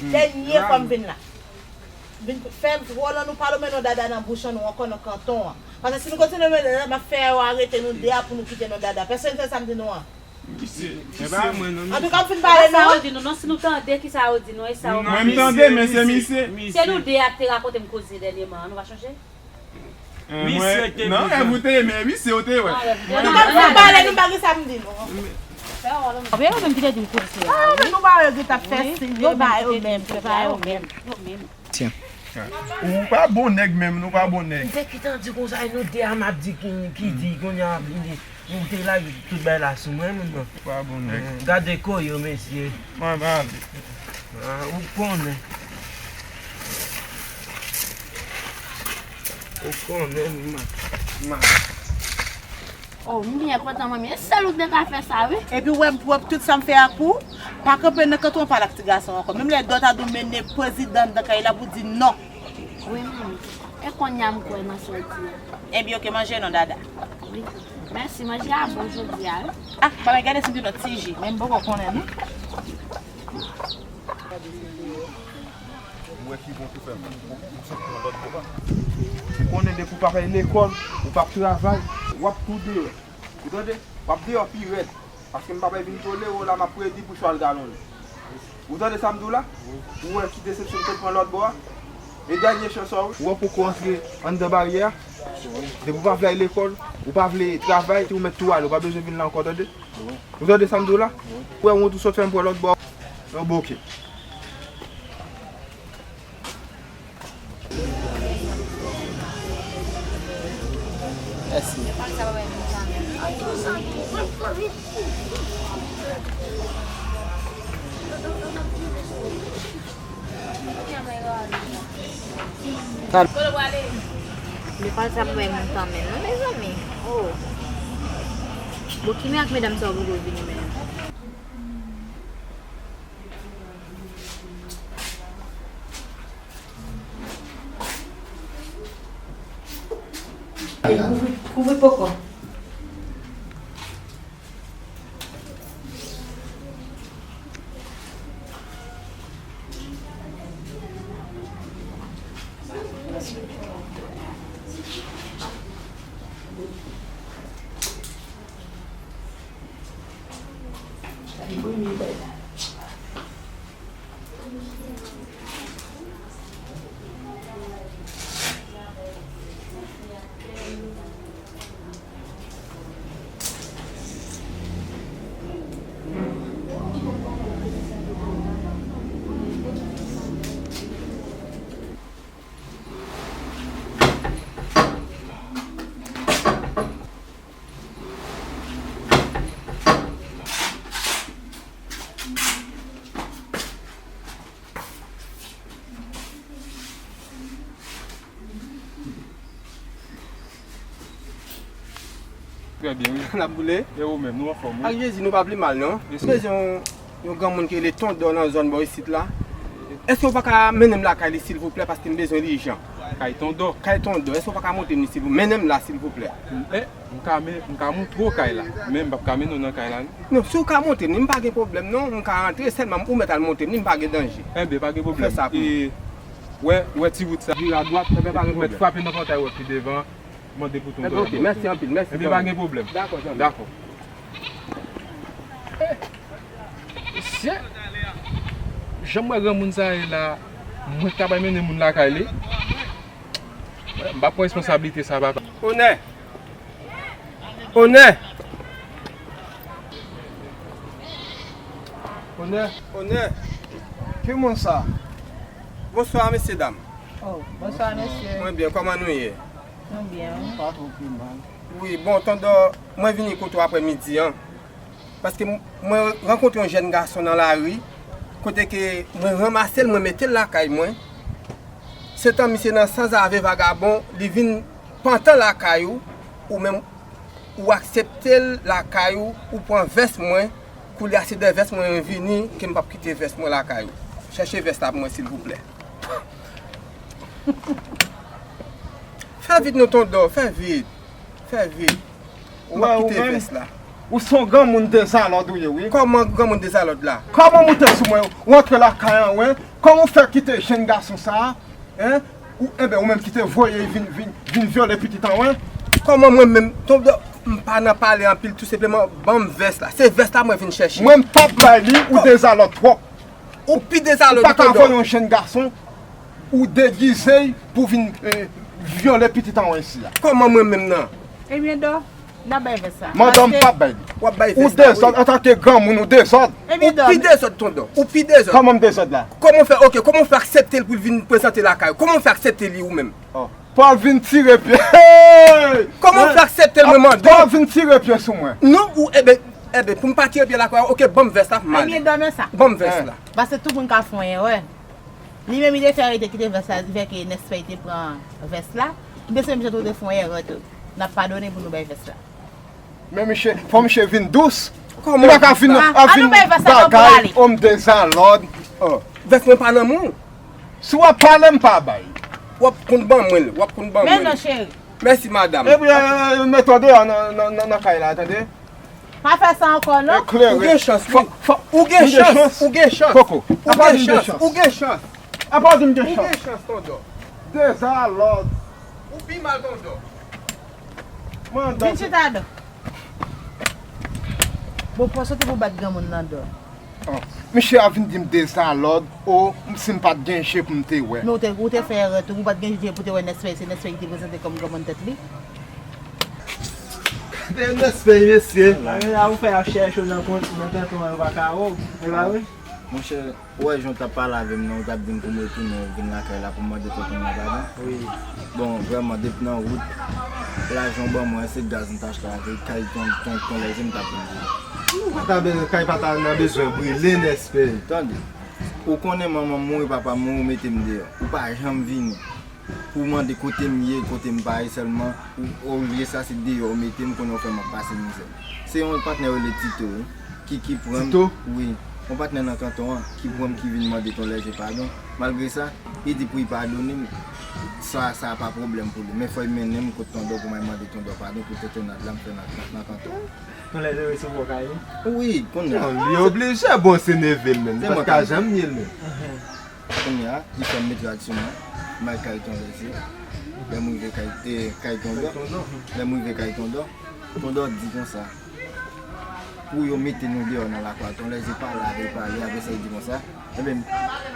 Dènye fwa m vin la. Vin fè vòlò nou pa lonmen non Dada nan bouch an nou ankò nan kanton an. Paske si nou kontinye lonmen Dada, m ap fè yo arete nou de a pou nou kite non Dada. Pèsonn fè sa m di nou an. Misye, misye. Antouka, m fin pale non. Sa yo di nou non, si nou tande kisa yo di nou, e sa yo. Mwen m tande, men se misye. Se nou de a ki te rakonte m koze dènyèman an, nou pa chonje? Misye te non, e pou te, men misye ou te wè. Nou pa, nou pa pale, nou pa gen sa m di nou. Oubyen yo menm ki te di m koze a. Ah, men nou pa wè yo gentan fè siy, yo ba yo menm, se pa yo menm. Yo menm. Ou pa bon nèg menm, nou pa bon nèg. M te gentan di konsa, e nou de a m ap di ki, ki di, kounye a, nou te lage tout bagay la sou mwen, moun nan. Ou pa bon nèg. Gade kò yo, mesye. Mwen pa ale. Ah, ou konnen. Ou konnen, ma, ma. Oh, m byen kontan, manmi. E sèl ou k te ka fè sa, wi. Epi, w wè m pwòp, tout sa m fè a pou ou. Pa kanpe nan kanton an pale ak ti gason an ankò. Menm lè dòt a di w mennen prezidan anndan kay la pou di non. Wi, manmi. E kounye a m kwè nan sa w di a. Ebyen, oke, manje non, Dada. Wi. Mèsi, manje a bon jodi a, wi. Ah, ba mwen gade si m te nan ti ji. Men m poko konnen, non. Ou wè ki bon pou fè m. Ou sot pran lòt bò a. Ou konnen depi w p ap al lekòl, ou p ap travay, w ap tou deyò. Ou tande? W ap deyò pi rèd. Paske m p ap vin tolere w la, m ap predi pou chwal galonnen. Ou tande sa m di w la? Ou wè ki desepsyon m sot pran lòt bò a? E dènye chans ou, ou wè poko antre anndan baryè a? Depi w pa vle al lekòl, ou pa vle travay, ou mèt tou ale, ou pa bezwen vin la ankò, tande? Ou tande sa m di w la? Ou wè wont ou sot fè m pran lòt bò. Yon boke. Mèsi. Nepal sa mwen moun tanmen non, mezanmi. Oh. Bon, ki men ak medam sa w poko vini menm? Kouvri, kouvri poko. Trè byen, wi. N ap boule. E ou menm, nou anfòm, wi. Ak Jezi, nou pa pi mal, non. Bezwen yon, yon granmoun ki rele Tondò nan zòn bò isit la. Èske w pa ka mennen m lakay li, silvouplè, paske m bezwen li ijan? Kay Tondò? Kay Tondò. Èske w pa ka montre m li, silvouplè? Mennen m la, silvouplè. Eh, m ka men-, m ka montre w kay la, men m p ap ka mennen w nan kay la, non. Non, si w ka montre m li, m pa gen pwoblèm, non. M ka rantre, sèlman ou mèt al montre m li, m pa gen danje. Enben, pa gen pwoblèm. Fè sa pou mwen. E, wè, wè ti wout sa. Vire adwat, ou mèt frape nan pòtay ou pi devan. Mande pou Tondò. Enben, ok, mèsi anpil, mèsi. Enben, pa gen pwoblèm. Dakò, zanmi. Dakò. Eh, mesye, jan m wè granmoun sa ye la, mwen k ta pral mennen moun lakay li. M pa pran responsablite sa, papa. Onè! Onè! Onè! Onè! Ki moun sa? Bonswa, mesye dam. Oh, bonswa, mesye. Mwen byen, kòman nou ye? Nou byen, wi. Pa twò pi mal. Wi, bon, Tondò, mwen vini kote w aprè midi an. Paske m-, mwen rankontre yon jèn gason nan lari, kote ke mwen ranmase l, mwen mete l lakay mwen. Setan misye nan sanzave vagabon, li vin pantan lakay ou, ou menm ou aksepte l lakay ou, ou pran vès mwen, koulye a se de vès mwen vini, ke m p ap kite vès mwen lakay ou. Chèche vès la pou mwen, silvouplè. Fè vit non, Tondò, fè vit. Fè vit. Ou p ap kite vès la. Ou se yon granmoun dezalòd ou ye, wi. Kòman granmoun dezalòd la? Kòman w moute sou mwen? Ou antre lakay an, wi. Kòman w fè kite jenn gason sa a? Hein? Ou, enben, ou menm ki te voye vin, vin, vin vyole pitit an, wi. Kòman mwen menm, Tondò, m pa nan pale anpil, tou senpleman, ban m vès la. Se vès la mwen vin chèche. Mwen m p ap bay li, ou dezalòd twòp. Ou pi dezalòd, Tondò. Ou pa ka voye yon jenn gason, ou degize pou vin, eh, vyole pitit an isi a. Kòman mwen menm nan? Ebyen, Dò, n ap bay vès la. Mandan m p ap bay li. W ap bay vès la, wi. Ou dezòd, antanke granmoun, ou dezòd. Ebyen, Dò. Ou pi dezòd, Tondò. Ou pi dezòd. Kòman m dezòd la? Kòman w fè, oke, kòman w fè aksepte l pou l vin prezante lakay ou? Kòman w fè aksepte li ou menm? Oh. Pou al vin tire pye. Hey! Kòman w fè aksepte l, mwen mande w? Pou al vin tire pye sou mwen. Non, ou, enben, enben, pou m pa tire pye lakay ou, oke, ban m vès la, m ale. Ebyen, Dò, men sa. Ban m vès la. Paske tout moun ka fè yon erè. Li menm, li te fè erè, li te kite vès la, li fè ke Nèspè, li te pran vès la. M te santi misye tou te fè yon erè tou. N ap padone pou nou bay vès la. Men misye, fò misye vin dous. Li pa ka vin ap vin bagay, òm dezalòd. Vès mwen pa nan men w. Si w ap pale, m pa bay. W ap konn ban mwen l, w ap konn ban mwen l. Men non, cheri. Mèsi, madanm. Epi, eh, mete w deyò nan, nan, nan, nan kay la, tande? Pa fè sa ankò, non. Eklere. Ou gen chans, wi. Ou gen chans, ou gen chans. Koko. Ou gen chans, ou gen chans. Apa w di m gen chans? Ou gen chans, Tondò. Dezalòd. Ou pi mal, Tondò. Vin chita, Dò. Bon, pran soti pou bat granmoun nan, Dò. Oh, misye a vin di m dezalòd, o, si m pa t gen je pou m te wè. Men ou te, ou te fè erè tou, ou pa t gen je pou te wè Nèspè, se Nèspè ki te prezante kòm granmoun tèt li. Gade Nèspè, mesye. Bagay la ou fè ap chèche w nan kont, nan tonton an, yo pa ka wè w. E pa vre? Monchè, ou wè jan w t ap pale avè m nan, ou t ap di m pou m retounen vin lakay la pou m mande tonton nan padon? Wi. Bon, vrèman, depi nan wout, lajan w ban mwen, se gaz m t achte avè l, kay ton, ton, ton lèze m t ap vin di. Ou pa ta be-, kay pa ta nan bezwen brile, Nèspè. Tande, ou konnen manman m mouri, papa m mouri, ou mete m deyò. Ou pa janm vini. Pou w mande kote m ye, kote m pa ye sèlman, ou, olye sa, se deyò w mete m, konnen w fè m ap pase mizè. Se yon patnè yo rele Tito, wi, ki, ki pran m. Tito? Wi, yon patnè nan kanton an, ki pran m, ki vin mande Ton Lèze padon. Malgre sa, li di pou li padone m, sa, sa pa pwoblèm pou li. Men fò l mennen m kot Tondò pou m al mande Tondò padon pou tètè nat la, m fè nat, nat nan kanton an. Ton Lèze resevwa w kay li? Wi, kounye a. Non, li oblije, bon, se neve l menm, li pa t ka janm nye l menm. Kounye a, li fè m mete rad sou mwen, m al kay Ton Lèze. Lè m rive kay, e, kay Tondò, lè m rive kay Tondò, Tondò di konsa, pou yo mete nou deyò nan lakou a. Ton Lèze pale avè l, pale, apre sa, li di konsa, enben,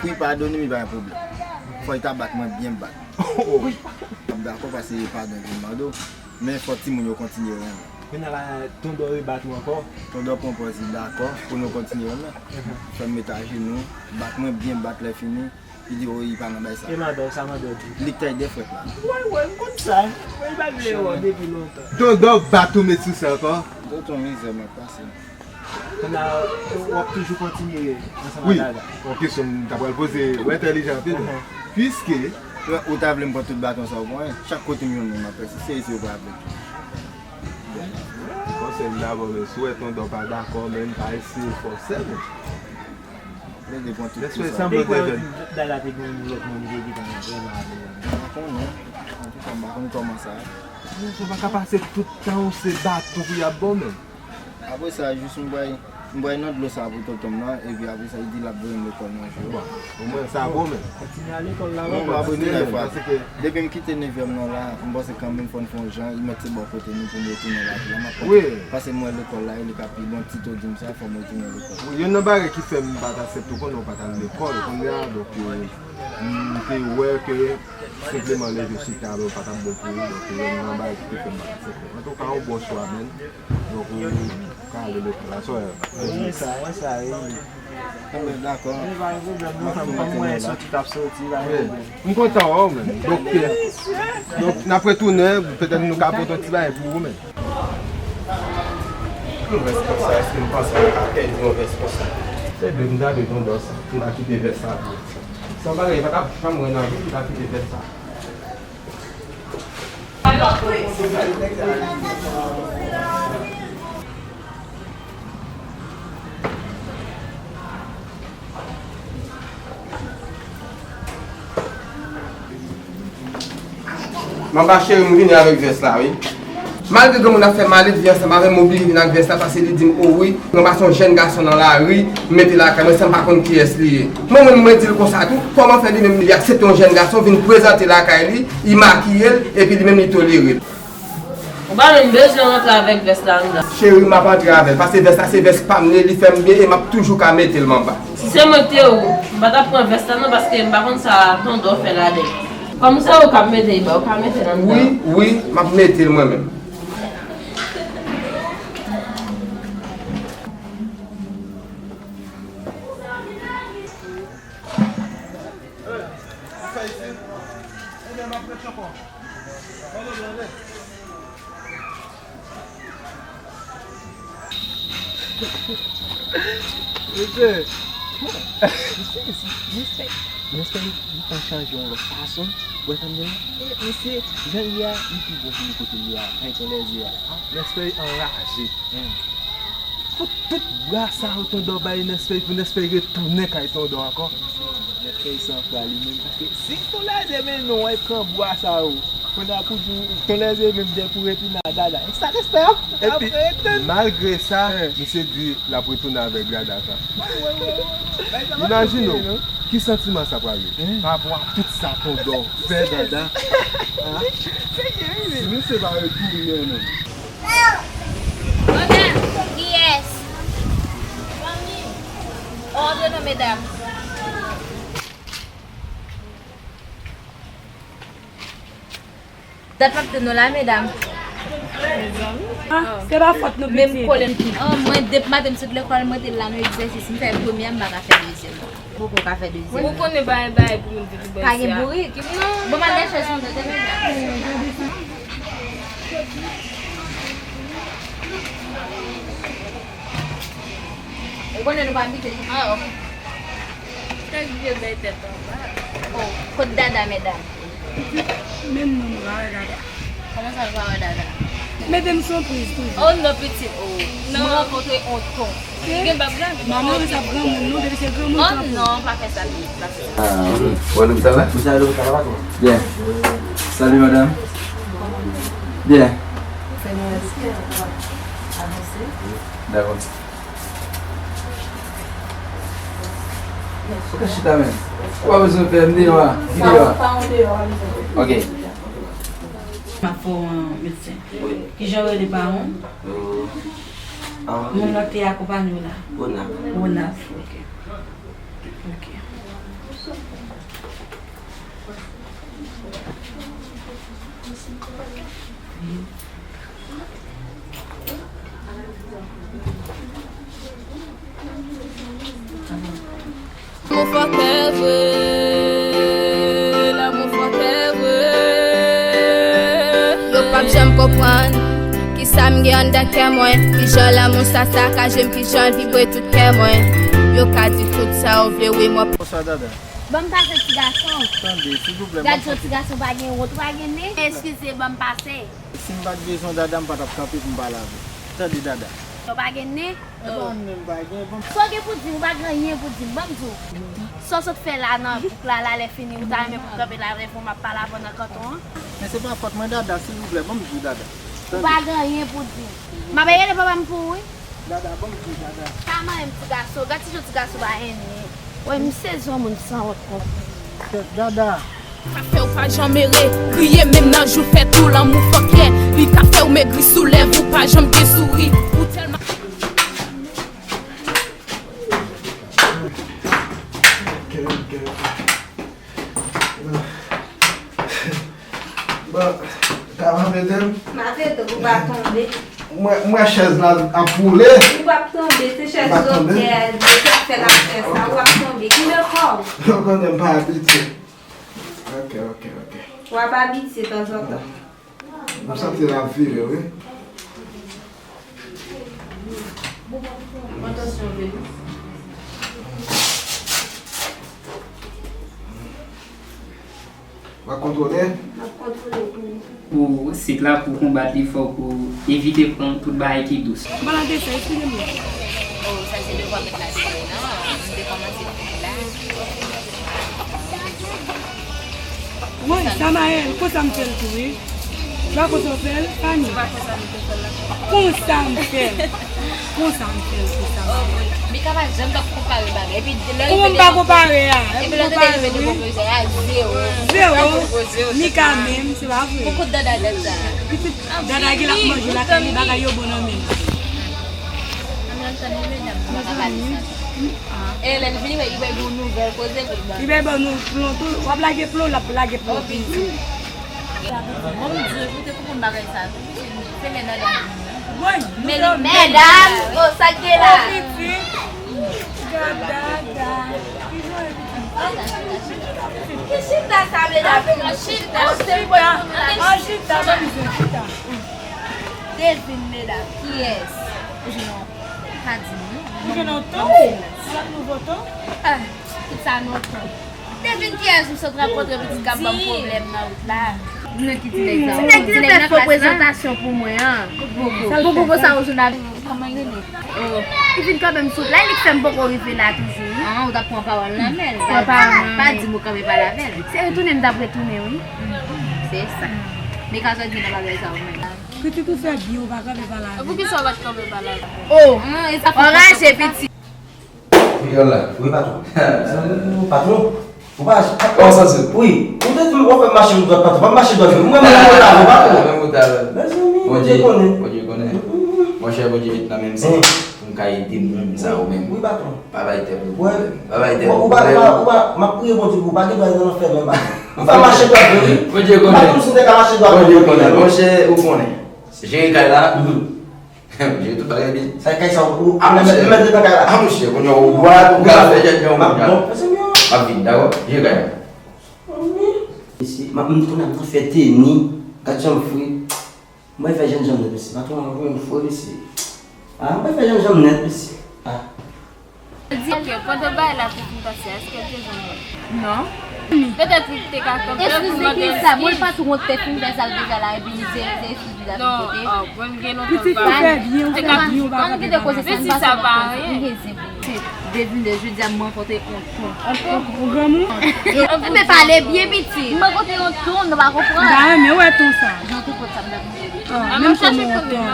pou li padone m, li pa gen pwoblèm. Fò li ta bat mwen byen bat. M ap dakò paske se padon li vin mande w. Men fò timoun yo kontinye renmen. Kounye a la, Tondò rebat ou ankò? Tondò pran pòz li dakò pou nou kontinye renmen. Fè m met ajenou, bat mwen byen bat, lè fini, li di, o, li pa nan bay sa. E madanm, sa madanm di? Li k tay dèfrèt la. Wè, wè, m konn sa. Mwen pa vle wè w depi lontan. Tondò bat ou met sou sa ankò? Tonton mizè mwen pase. Kounye a, w ap toujou kontinye ansanm ak Dada? Wi, yon kesyon m ta pral poze, ou entèlijan anpil. Piske ou ta vle m pran tout baton sa yo pou anyen, chak kote m jwenn moun m ap pèsiste, se yo pral vle tou. Bon, Dabò, men si w wè Tondò pa dakò, men pa eseye fòse, men. Lè devan tout sa. Sanble te vin. Dada te gen yon lòt moun ki te vrèman avè l. M pa konnen. Antouka, m pa konn kòman sa ye. Ou pa ka pase tout tan ou se baton pou y ap ba w, men. Apre sa, jis m bwè, m bwè nan dlo sa pou tonton m nan, epi apre sa, li di l ap voye m lekòl nan jou. Bon, omwen sa bon, men. Kontinye al lekòl la, non, m ap retounen, paske depi m kite nevyèm nan la, m panse kanmenm fò n fè yon jan, li mèt se bò kote nou pou m retounen lakay la. M ap konte, paske m wè lekòl la, li ka pi bon, Tito di m sa, fò m retounen lekòl. Wi, youn nan bagay ki fè m pa t aksepte w, konnen w pa t al lekòl, kounye a, donk, euh, m te wè ke senpleman leve chita avè w pa t ap bon pou ou, donk, youn nan bagay ki te fè m pa t aksepte w. Antouka, yon bon chwa, menn. Donk, ou ka ale lekòl la, sa w wè. Mwen sa, mwen sa, wi. Anben, dakò. Men pa gen pwoblèm, non, frè m, kòm mwen soti, t ap soti, pa gen pwoblèm. M kontan wè w, menn. Donk, donk, n ap retounen, petèt nou ka pote yon ti bagay pou ou, menn. Yon vès konsa, èske m panse mwen ka pèdi yon vès konsa? Se vre, m ta dwe Tondò sa, m ta kite vès sa pou ou. Se yon bagay, pa t ap janm wè nan vi m, m ta kite vès sa. Manba cheri, m vini avèk vès la, wi. Malgre granmoun ap fè malèt, vin ansanm avè m, oblije vin ak vès la, paske li di m, o wi, ranmase yon jèn gason nan lari, mete lakay mwen san m pa konn kiyès li ye. Mwen menm, mwen di l konsa tou, kòman fè li menm li aksepte yon jèn gason vin prezante lakay li, li makiye l, epi li menm li tolere l? Ou pa menm bezwen rantre avèk vès la anndan. Cheri, m ap antre avè l, paske vès la se vès pa m li ye, li fè m byen e m ap toujou ka mete l manba. Si se mwen k te ou, m pa t ap pran vès la non, paske m pa konn sa Tondò fè ladan l. Kòm se ou k ap mete l ba, ou ka mete l anndan. Wi, wi, m ap mete l mwen menm. Mesye, mesye, mesye, mesye, li pa chanje yon lòt fason. Ou wè sa m di la? E, mesye, jan l ye a, li pi bon pou li kote l ye a, kay Ton Lèzye a. Mesye anraje. Tout, tout bwa sa yo Tondò bay Nèspèy pou Nèspèy retounen kay Tondò ankò. Nèspèy san fwa li menm, paske si Ton Lèzye mennen w al pran bwa sa yo, kounye a pou di w Ton Lèzye menm gen pou retounen a Dada. E sa Nèspèy ap, ap retounen. Epi, malgre sa, misye di l ap retounen avèk Dada sa. Imajine w, ki santiman sa pral ye? Pa rapò a tout sa Tondò fè Dada. Si misye pa retounen menm. Madanm, kiyès? Antre non, medam. Dat m ap tann nou la, medam. Ah, se pa fòt nou, pitit. Menm kole m tou. Ah, mwen, depi maten m sot lekòl, mwen te la nan egzèsis. M fè premyè, m pa ka fè dezyèm nan. Poko ka fè dezyèm. Ou konnen pa gen bagay pou moun ki pi bèl. Pa gen bourik. Non. Bon, m al nan chèz mwen, tande, medam. Ou konnen nou pa envite li. Ah, ok. Kèk vye bèl tèt anba. Oh, kot Dada, medam? Menm non, nou pa wè Dada. Kòman sa, nou pa wè Dada? Mete m sou yon priz toujou. Oh non, pitit, oh. Non. Mwen rankontre yon ton. Li gen bab la, li gen bab la. Manman, sa granmoun, non, depi se granmoun k ap. Oh non, pa fè sa, pitit, pa fè sa. Ah, wi. Wè lopital la? Wi, sa lopital la, patwon. Byen. Salut, madame. Byen. Dakò. Ou ka chita menm. Ou pa bezwen fè m deyò a. Ki deyò a? Ok. M ap fè w yon medsen. Wi. Kijan w rele pa w? Euh, ah, moun nan te akonpanye w la? Ronald. Ronald, ok. Ok. Lanmou fòkè vre, lanmou fòkè vre. Yo p ap janm konprann kisa m gen anndan kè mwen, kijan lanmou sa sakaje m, kijan l vibre tout kè mwen. Yo ka di tout sa yo vle, wi, mwen. Bonswa, Dada. Ban m pase, ti gason. Tande, silvouplè, gad yon ti gason pa gen wont, pa gen nen. Eskize, ban m pase. Si m pa t bezwen w, Dada, m pa t ap kanpe pou m pale avè w. Tande, Dada. Ou pa gen nen? E pa nen m pa gen, bon. Sa w gen pou di m, ou pa gen anyen pou di m, ban m di w. Sa w sot fè la nan bouk la, la lè fini, ou ta renmen pou kanpe la avè m, m ap pale avè w nan kanton an? Men se pa fòt mwen, Dada, silvouplè, ban m di w, Dada. Ou pa gen anyen pou di m. M ap rele papa m pou ou, wi. Dada, ban m di w, Dada. Pa manyen m, ti gason, gad ti jan ti gason pa enyen. Woy, m sezi yon moun sanwont konsa. Dada. Ka fè w pa janm ere, kriye menm nan jou fèt ou, lanmou fòk yè. Li ka fè w megri sou lèv ou, pa janm gen souri. Ou tèlman. Ok, ok, ok. Bon, ta va pete m? M a pete w pou w pa tonbe. Mwen, mwen chèz la ap woule. Ou p ap tonbe, se chèz zòtè a, zòtè k fè l ap fè sa, ou ap tonbe. Kenbe kò w. Ou konnen m pa abitye. Ok, ok, ok. W ap abitye tanzantan. M santi l ap vire, wi. Pran tansyon, bebe. W ap kontwole? M ap kontwole pou ou. Pou sik la, pou konbat li, fòk ou evite pran tout bagay ki dous. Mwen la desan, eskize m. Oh, sa se devwa mèt la, se non, m te kòmanse fè la. Woy, Samaël, konsa m fè l tou, wi. Ou pa konsa w fè l, Fanny? Ou pa konsa m te fè l la? Konsa m fè l. Konsa m fè l, konsa m fè l. Mika pa janm t ap konpare bagay. Epi lè l vin konpare a, epi lè l vin konpare, wi. Zewo. Zewo. Mika menm, se pa vre. Pou kout dada dèt sa. Pitit dada ki l ap manje lakay li, bagay yo bon nan men l. Mezanmi. E lè l vini, wè, li bay yon nouvèl koze pou l ban. Li bay ban nou plon tou. W ap lage plon, l ap lage plon tou. Bon, Dye, pou te konprann bagay sa. Se men dada vini. Men li medam, oh, sa k gen la? Ki chita sa, medam? An chita, an chita, an chita. Devine, medam, kiyès? Ou jwenn yon, pa di m non. Ou jwenn yon ton? Yon lòt nouvo ton? Ah, tout sa non ton. Devine kiyès m sot rankontre pitit k ap ban m pwoblèm nan wout la. Ti nèg ki fè fo prezantasyon pou mwen an. Pou poko sa ou jwenn avè l. Kòman l rele? Oh, li vin kanpe m sou wout la, li k fè m poko rive la toujou, wi. Ah, ou t ap pran pawòl nan men l. Pa di m ou kanpe pale avè l. Se retounen m t ap retounen, wi. Se sa. Men ka sòti nan bagay sa ou menm. Pitit ou fè byen, ou pa kanpe pale avè l. Poukisa ou pa t kanpe pale avè l? Oh, anraje pitit. Wi, la. Wi, patwon. Patwon, ou pa... Oh, sa se. Wi, ou te di m w ap fè m mache dwat, patwon. Pa m mache dwat, mwen menm mwen ta avè w, patwon. Mezanmi, Bondye konnen. Bondye konnen. Monchè, Bondye met nan men m se pou m ka ede moun sa ou menm. Wi, patwon. Pa bay tèt ou pwoblèm. Pa bay tèt ou pwoblèm. Ou pa, ou pa, m ap priye Bondye pou ou pa gen dwa nan lanfè menm. Ou pa mache dwat vre, wi. Bondye konnen. M ap toujou te ka mache dwat vre. Bondye konnen. Monchè, ou konnen. Jere kay la. Jere tout bagay byen. Sa kay sa ou, ou mèt, mèt nan kay la. Ah, monchè, kounye a ou dwat, ou ka fè jèt jan ou vle. M ap vin, dakò? Jere kay la. Isi, m ap, m tounen ap fè teni. Gad jan m fre. Mwen fè jènjan m nèt isi. Patwon an vre m fre isi. Ah, mwen fè jènjan m nèt isi. Ah. Ok, pandan bagay la te fin pase, èske l te jwenn ou? Non. Petèt li te ka kanpe pou mande l. Eskize, kisa? Bon, l pa t wont te fin fè sa l te fè la, epi li se, se eskiz li la pou pote. Non, ah, bon, gen lontan l pa. Pitit ou fè byen, ou fè byen, ou pa kanpe pale avè l. Mesi, sa pa anyen. M gen zen pou li. Devine, jodi a m rankontre yon ton. Yon ton? Yon granmoun? Ebyen, pale byen, pitit. M rankontre yon ton, nou pa konprann. M ta renmen wè ton sa. Jan tou pot sa m t ap mande. Ah, menm kòman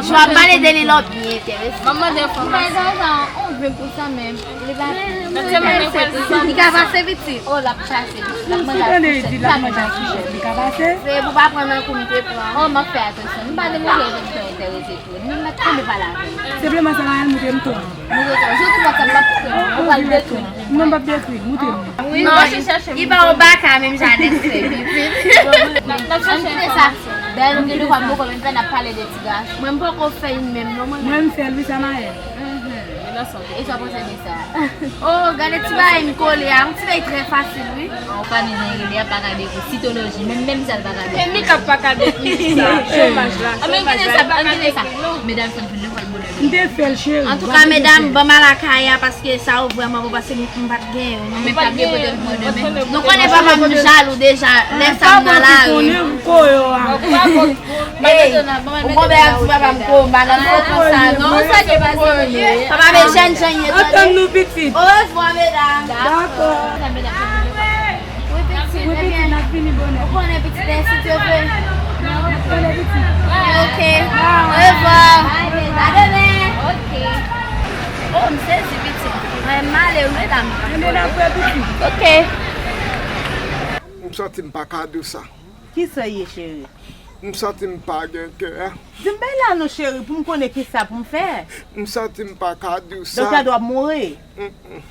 w ap pale de li la, w byen enterese. Manman de enfòmasyon. Li pa gen sa, on vle pou sa menm. Li pa... Li ka pase pitit. Oh, l ap pase. L ap manje ak kouchèt. Li ap manje ak kouchèt. Li ka pase. Se pou pa pran nan kou m te pran. Oh, m ap fè atansyon. M pa demande l, m te enterese tou. Li menm mèt kanpe pale avè m. Senpleman, sa va al montre m ton. Montre ton. Jodi WhatsApp m ap pran. Ou pral detwi. Non, m p ap detwi. Montre m. Wi, non, li ba w baka menm jan nèg se pitit. N ap chèche enfòmasyon. Dayè, nou gen de fwa m poko menm fè, n ap pale de ti gason. Mwen, m poko fè youn menm, non, mwen. Mwen, m fè l, wi, Samaël. Mhm. E sa w panse de sa? Oh, gade ti bagay m kole a. Yon ti bagay trè fasil, wi. An pa ni jan rele a pa ka dekri sitoloji, menm menm sa l pa ka dekri. E Mika pa ka dekri sa. Chomaj la. An men gade sa, an gade sa. Medam sa fin lekòl bonè. M te fè l cheri. Antouka medam, ban m al lakay a paske sa yo vrèman bon paske m pa t gen yo non. Men pa gen kote m pran demen. Nou konnen papa m jalou deja lè sa m nan lari. Ey, ou konpè ap di papa m ko m pa nan fòm sa non. Sa te pase pou nou ye. Papa men jèn jan ye tande. Antann nou pitit. Orevwa medam. Dakò. Wi pitit, wi pitit, n ap vini bonè. Ou konnen pitit e si Dye vle. N ap konnen pitit. Ok. Orevwa. A demen. Ok. Oh, m sezi pitit. Mwen male wi medam. Ebyen n ap wè pitit. Ok. M santi m pa ka di w sa. Kisa ye cheri? M santi m pa gen kè. Di m bay la non cheri pou m konnen kisa pou m fè. M santi m pa ka di w sa. Doktè a di w ap mouri.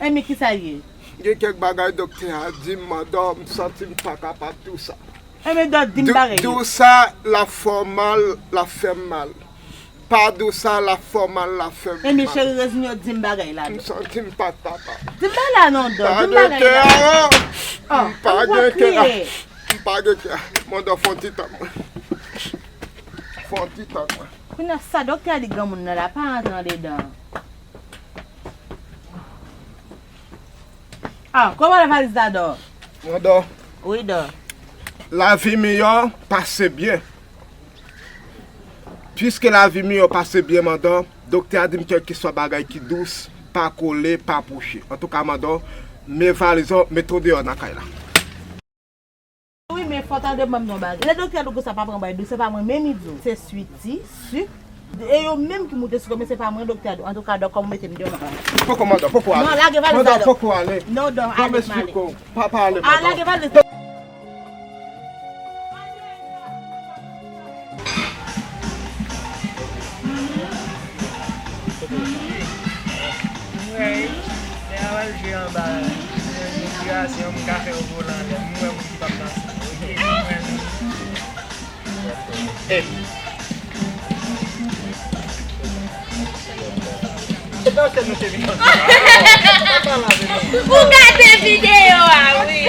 Enben kisa l ye? Gen kèk bagay doktè a di m, mandan, m santi m pa kapab di w sa. Enben dòt di m bagay yo. Di w sa, l ap fè w mal, l ap fè m mal. Pa di w sa, l ap fè w mal, l ap fè m mal. Enben cheri reziyen w di m bagay la dòt. M santi m pa t kapab. Di m bagay la non dòt, di m bagay la. Oh, m pa gen kè. M pa gen kè. Mandan fè yon ti tann mwen. Fè yon ti tann mwen. Kounye a sa doktè a di granmoun nan la pa antre andedan. Ah, kòman valiz la dò? Mandan. Wi dò. Lavi miyò pase byen. Piske lavi miyò pase byen mandan, doktè a di m kèlkeswa bagay ki dous, pa kole, pa pwoche. Antouka mandan, men valiz ou, mete w deyò nan kay la. Wi men fò w tande ban m di w yon bagay. Lè doktè a di w konsa pa pran bagay dous, se pa mwen menm li di w. Se switi, sik, e yo menm ki moute sou kò men se pa mwen doktè a di w. Antouka dò kòm ou mete m deyò nan bagay. Poko mandan, poko ale. Non, lage valiz la dò. Mandan, poko ale. Non dò, ale m ale. Pa pale mandan. Ah, lage valiz la. Mwen, lè a pral jwe anba, nan retirasyon, m ka fè yon gol anlè. M wè moun ki p ap danse. Ok, m wè nou. Ey. Se danse nou te vin danse la. Ou gate videyo a, wi.